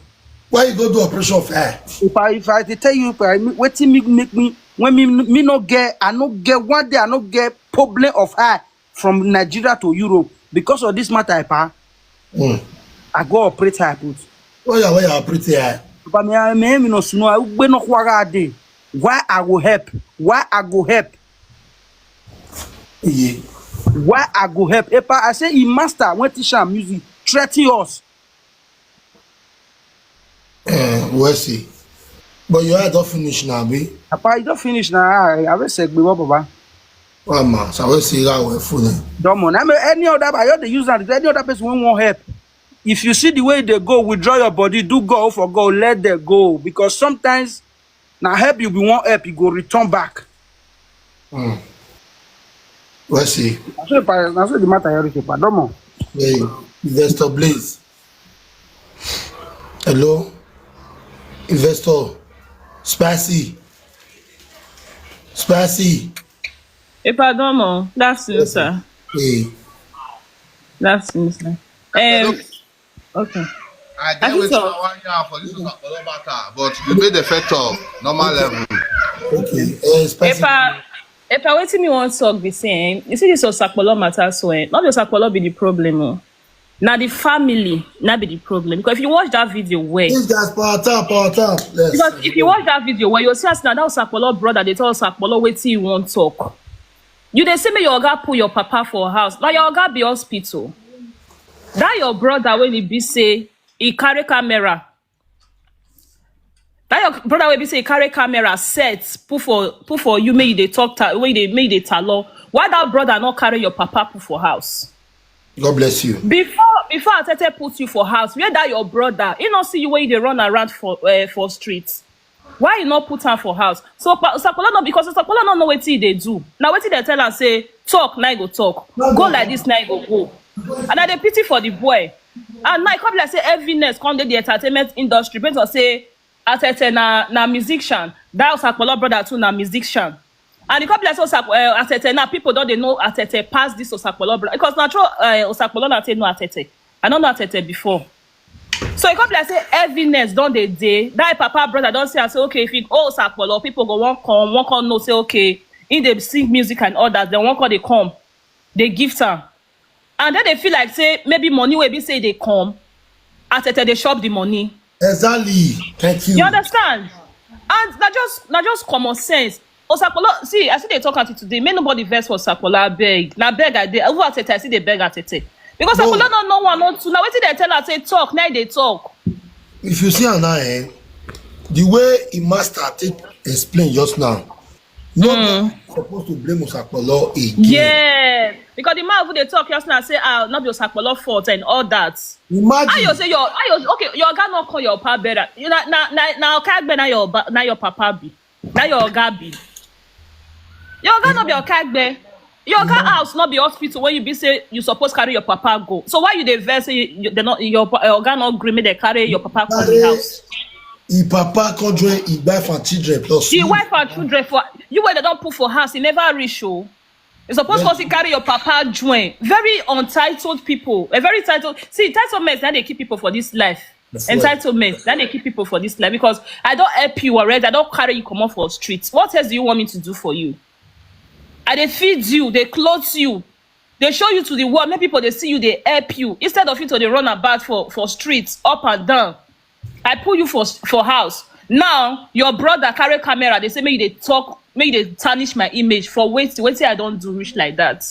Why you go do operation of eye? If I if I dey tell you, pa, wetin make me, when me me no get, I no get one day, I no get problem of eye from Nigeria to Europe because of this matter, pa. Hmm. I go operate eye put. Why you why you operate eye? But me, I me me no suno. I gbe no kwara day. Why I go help? Why I go help? Yeah. Why I go help? Epa, I say, he master when teach am music, threaten us. Eh, we'll see. But your eye don finish now, abi? Apa, you don finish now. I, I will say, "Gbe, Baba." Well, man, so I will see how we food. Don't on. I mean, any other, but you dey use that. Any other person wey wan help. If you see the way they go, withdraw your body, do go for go, let them go. Because sometimes, na help you be wan help, you go return back. Hmm. We'll see. Na so the pa- na so the matter here reach, pa. Don't on. Hey, Investor Blaze. Hello? Investor. Spicy. Spicy. Epa, don't on. That's you, sir. Hey. That's you, sir. Um, okay. I I get think wetin so. I wan yarn for this Osakpolo matter, but you made the fact of normal level. Okay. Uh, Spicy. Epa, Epa, wetin me wan talk be say, eh, you see this Osakpolo matter so, eh, not the Osakpolo be the problem, oh. Na the family na be the problem. Because if you watch that video well, This guy's power tap, power tap. Yes. because if you watch that video well, you see as na that Osakpolo brother dey tell Osakpolo wetin he wan talk. You dey say make your oga put your papa for house. Na your oga be hospital. That your brother wey e be say he carry camera. That your brother wey be say he carry camera set put for put for you, make you dey talk ta- wey dey make you dey talk. Why that brother not carry your papa put for house? God bless you. Before before Atete put you for house, where that your brother? He not see you when you dey run around for uh, for street. Why you not put her for house? So pa- Osakpolo no, because Osakpolo no know wetin he dey do. Now wetin they tell am say talk, na he go talk. Go like this, na he go go. And I dey pity for the boy. And now e come be like say heaviness come dey the entertainment industry based on say Atete na na musician. That Osakpolo brother too na musician. And e come be like say Osak- uh, Atete now people don dey know Atete pass this Osakpolo brother because na true uh, Osakpolo na take know Atete. I no know Atete before. So e come be like say heaviness don dey dey. That papa brother don say am say okay, if he go Osakpolo, people go wan come, wan come know say okay, he dey sing music and all that. Then wan come dey come, dey gift am. And then they feel like say maybe money wey be say dey come, Atete dey chop the money. Exactly. Thank you. You understand? And na just na just common sense. Osakpolo, see, I see they talk until today. May nobody vex for Osakpolo, I beg. Na beg I dey. Who Atete, I see they beg Atete. Because No. Osakpolo no no one no two. Now wetin they tell her say talk, now they talk. If you see am now, eh, the way a master take explain just now, no be supposed to blame Osakpolo again. Yeah. Because the man who they talk just now say ah, not be Osakpolo fault and all that. Imagine. How you say your how you okay, your oga not call your papa better. You na na na na oga be na your ba- na your papa be. Na your oga be. Your oga not be oga be. Your oga house not be hospital where you be say you supposed carry your papa go. So why you dey vex say you, you, they not your pa- your oga not gree make they carry your papa come the house? Him papa come join him wife and children plus. The wife and children for you where they don't put for house, he never reach you. You suppose Yeah. Cause he carry your papa join. Very untitled people. A very titled see, entitlement that they keep people for this life. That's right. Entitlement that they keep people for this life because I don't help you already. I don't carry you come off for streets. What else do you want me to do for you? I they feed you, they clothe you, they show you to the world. Many people they see you, they help you. Instead of you to they run about for for streets, up and down. I put you for for house. Now your brother carry camera. They say make you dey talk, make you dey tarnish my image for wait wait till I don't do rich like that.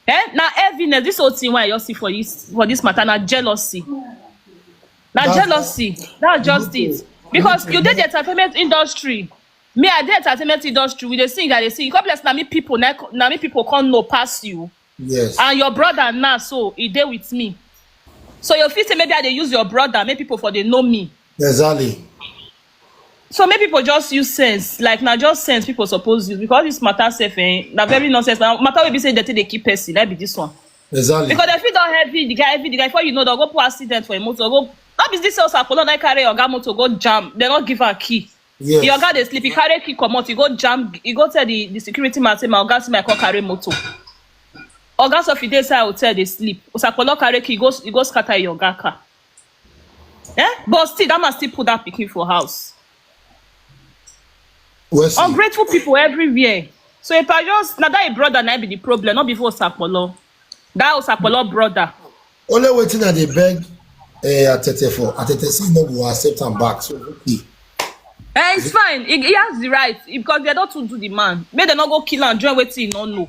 Eh? Now heaviness. This whole thing why I just see for this for this matter na jealousy. Now That's- jealousy. That's just it. Because you did the entertainment industry. Me, I dey entertainment industry, we dey sing, I dey sing. Come bless, na me people, na, na me people come know pass you. Yes. And your brother now, so he dey with me. So you feel say maybe I dey use your brother, make people for dey know me. Exactly. So make people just use sense. Like, na just sense people suppose use, because this matter sef, eh, na very nonsense. Na matter wey be say they take dey keep person, like be this one. Exactly. Because they fit don heavy the guy, heavy the guy. Before you know, they'll go put accident for a motor. Go, not be this sales Apollo, na carry oga motor, go jam. They not give her key. Yes. The oga dey sleep. He carry key comot. He go jam. He go tell the, the security man say, "My oga, see my car carry motor." Oga Sophie dey inside hotel dey sleep. Osapolo carry key. He go, he go scatter your oga car. Eh? But still, that man still put that pikin for house. Wesley. Ungrateful people everywhere. So if I just, now that a brother, na be the problem, not before Osapolo. That Osapolo brother. Only waiting at the beg, uh, Atete for. Atete say no go accept am back. So okay. Eh, it's fine. He, he has the right, because they don't do the man. Make they not go kill and join wetin he no know.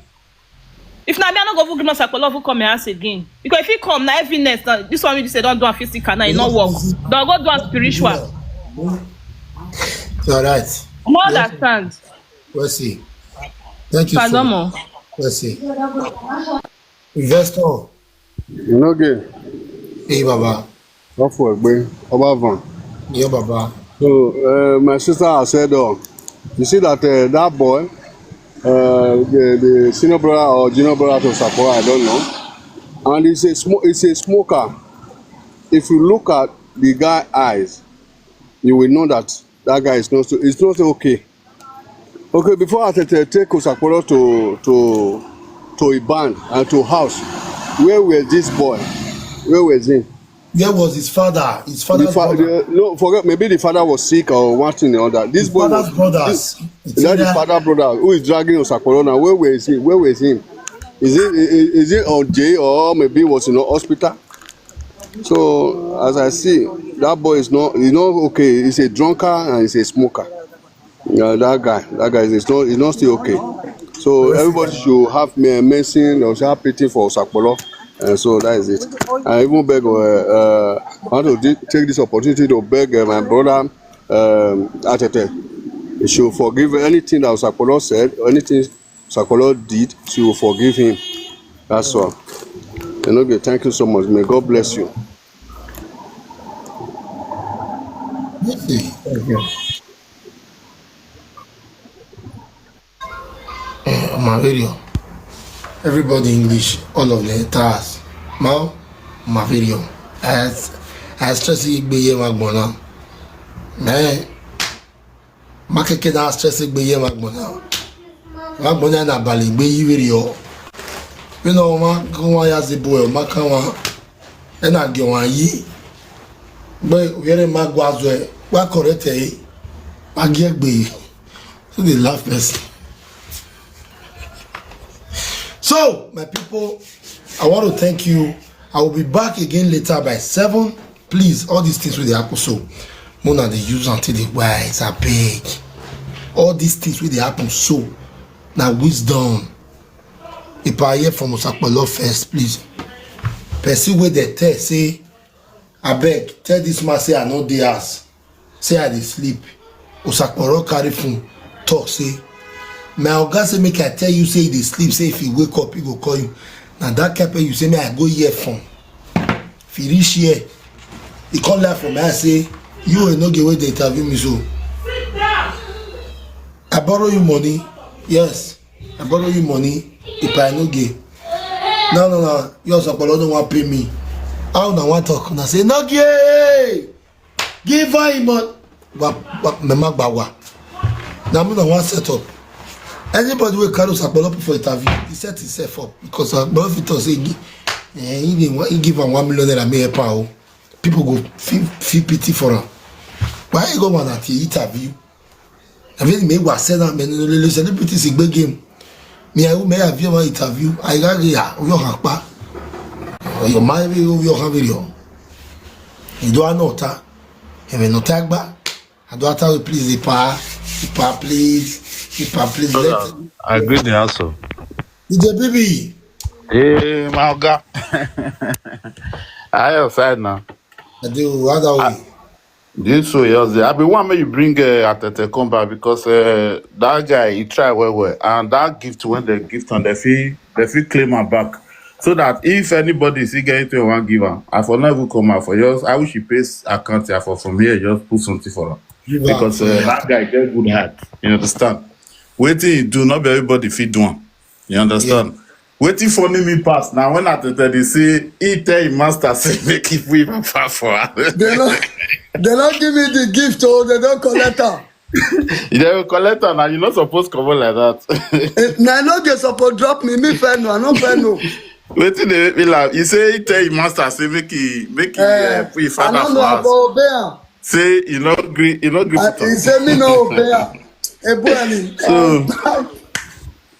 If na me, I no go even gree Osapolo come my house again. Because if he come, na heaviness. Now this one we say don't do a physical. Now he no work. Don't go do a spiritual. It's all right. I no understand. Wesley. Thank you so Pardon much. mo. Wesley. Investor. You know, gay. Hey, Baba. Off work, boy. Over van. Yeah, Baba. So, uh, my sister has said all. You see that uh, that boy, uh, the, the senior brother or junior brother to Sapporo, I don't know. And he's a, sm- he's a smoker. If you look at the guy eyes, you will know that that guy is not so, it's not okay. Okay, before I take, take Osaporo to to to Iban and to house, where was this boy? Where was he? Where was his father? His The father's fa- brother. the, no, forget, maybe the father was sick or one thing or other. This His boy father's was, brothers. that is father brother who is dragging Osaporo now. Where was he? Where was he? Is it is it on jail or maybe was in a hospital? So as I see, that boy is not, he's not okay. He's a drunkard and he's a smoker. Yeah, that guy, that guy is not, is not still okay. So everybody should have me mention or should have pity for Osapolo. And so that is it. I even beg, uh, uh, I want to di- take this opportunity to beg uh, my brother um, Atete. He should forgive anything that Osapolo said, anything Osapolo did, she will forgive him. That's all. Enoge, thank you so much. May God bless you. Wesley. Eh, my video. Everybody English, all of the tars. Mao, my video. I, I stress it be here, my gbona. Man, my keke na stress it be here, my gbona. My gbona na bali be here video. You know, ma, come on, ya the boy, ma, come on. And I get one ye. But where ma gwazwe, wa correct eh. Ma get be. So they laugh person. So, my people, I want to thank you. I will be back again later by seven. Please, all these things will happen. So, Mona, they use until they wise. I beg. All these things will happen. So, now wisdom. If I hear from Osapolo first, please. Person where they tell say, I beg, tell this man say I no dey house. Say I dey sleep. Osaporo carry phone, talk say, my oga say make I tell you say you dey sleep, say if you wake up, he go call you. Na that kind person you say make I go hear from. If he reach here, he come lie for my eye say, you Enoge wey dey interview me so. I borrow you money? Yes, I borrow you money. If I no get. No, no, no. You Osaporo don't want pay me. How una want talk? Una say, "Enoge! Give her him money." Wa, wa, mema gbawa. Now me no want set up. Anybody wey carry Osaporo put for interview, he set himself up because Osaporo fit talk say he gi- eh, he dey wa- he give am one million naira, make help am o. People go feel, feel pity for am. Why he go want at the interview? I mean, me was said that many celebrities in big game. Me, I will may have you interview. I got here, we all have pa. Your mind, we all have video. You do not, huh? If you not tag back, I do tell you, please, the pa, the pa, please, the pa, please. Let I agree the answer. D J B B. Hey, my God. I have fired now. I do other way. This way, just there. I be one make you bring uh, Atete come back because uh, that guy he try well well, and that gift when they gift and they feel they feel claim am back, so that if anybody see get anything one give am, I for never come out for yours. I wish he pays account here for from here just put something for him because uh, that guy get good heart. You understand? Wetin he do, not be everybody fit do am. You understand? Wetin funny me pass now when Atete dey say he tell him master say make he put him papa for her. They no, they no give me the gift, oh, they don't collect am. You never collect am now. You not supposed to come out like that. Na no dey suppose drop me, me fair no, I no fair no. Wetin dey make me laugh? He say he tell him master say make he make he uh, put him I father no for know house. About obey am. Say he no gree, he no gree Uh, put He am. say me no obey am. Ebuani. So,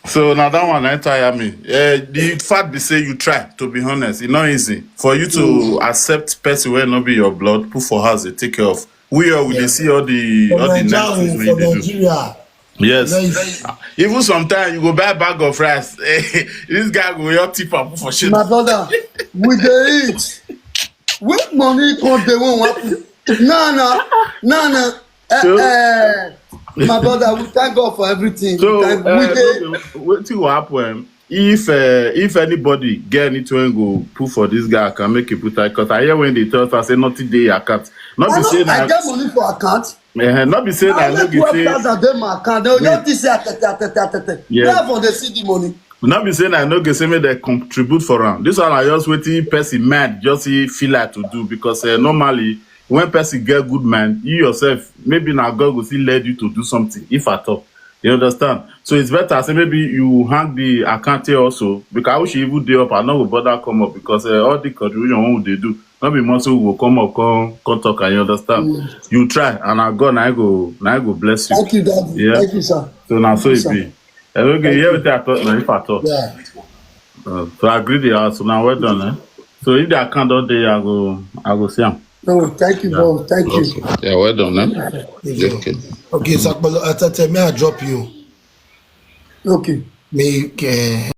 so now that one I tire me. Uh, the fact be say you try. To be honest, e no easy for you to accept person wey no be your blood, put for house, dey take care of. We all we dey see all the For all the Nigeria, nice things wey for you dey do. Nigeria, Yes. Nice. Even sometimes you go buy a bag of rice. This guy go your tip and put for shit. My brother, we dey eat. When money come dey when we happen. No, no, no, no. Eh, So- eh, my brother, we thank God for everything. So We thank, we uh, dey. no be- wetin go happen? If uh, if anybody get anything go put for this guy, I can make it put that because I hear when they tell us I say nothing dey account. Not I, be know, say I na get money for account. Eh, not be say I na no get be twelve say thousand dey my account. They will Yeah. just think say atete, atete, atete. Yeah. Where for they see the money? Not be say na no get say make dem contribute for am. This one na just wetin person mind just he feel like to do because uh, normally when person get good mind, you yourself maybe na God go still led you to do something if at all. You understand? So it's better say maybe you hang the account here also because I wish you even dey up. I no go bother come up because uh, all the contribution wey we dey do, no be more so we go come up come come talk and you understand. You try and na God na him go na him go bless you. Thank you, Daddy. Yeah. Thank you, sir. So na so Thank it you, be. sir. I don't get hear wetin I talk na if I talk. Yeah. Uh, so I agree the house. So now well done, eh? So if the account don dey, I go I go see am. No, thank you, bro. Thank you. Okay. Yeah, well done, eh? Thank you. Okay. Okay, Sakpolo Atete, may I drop you? Okay. May you uh,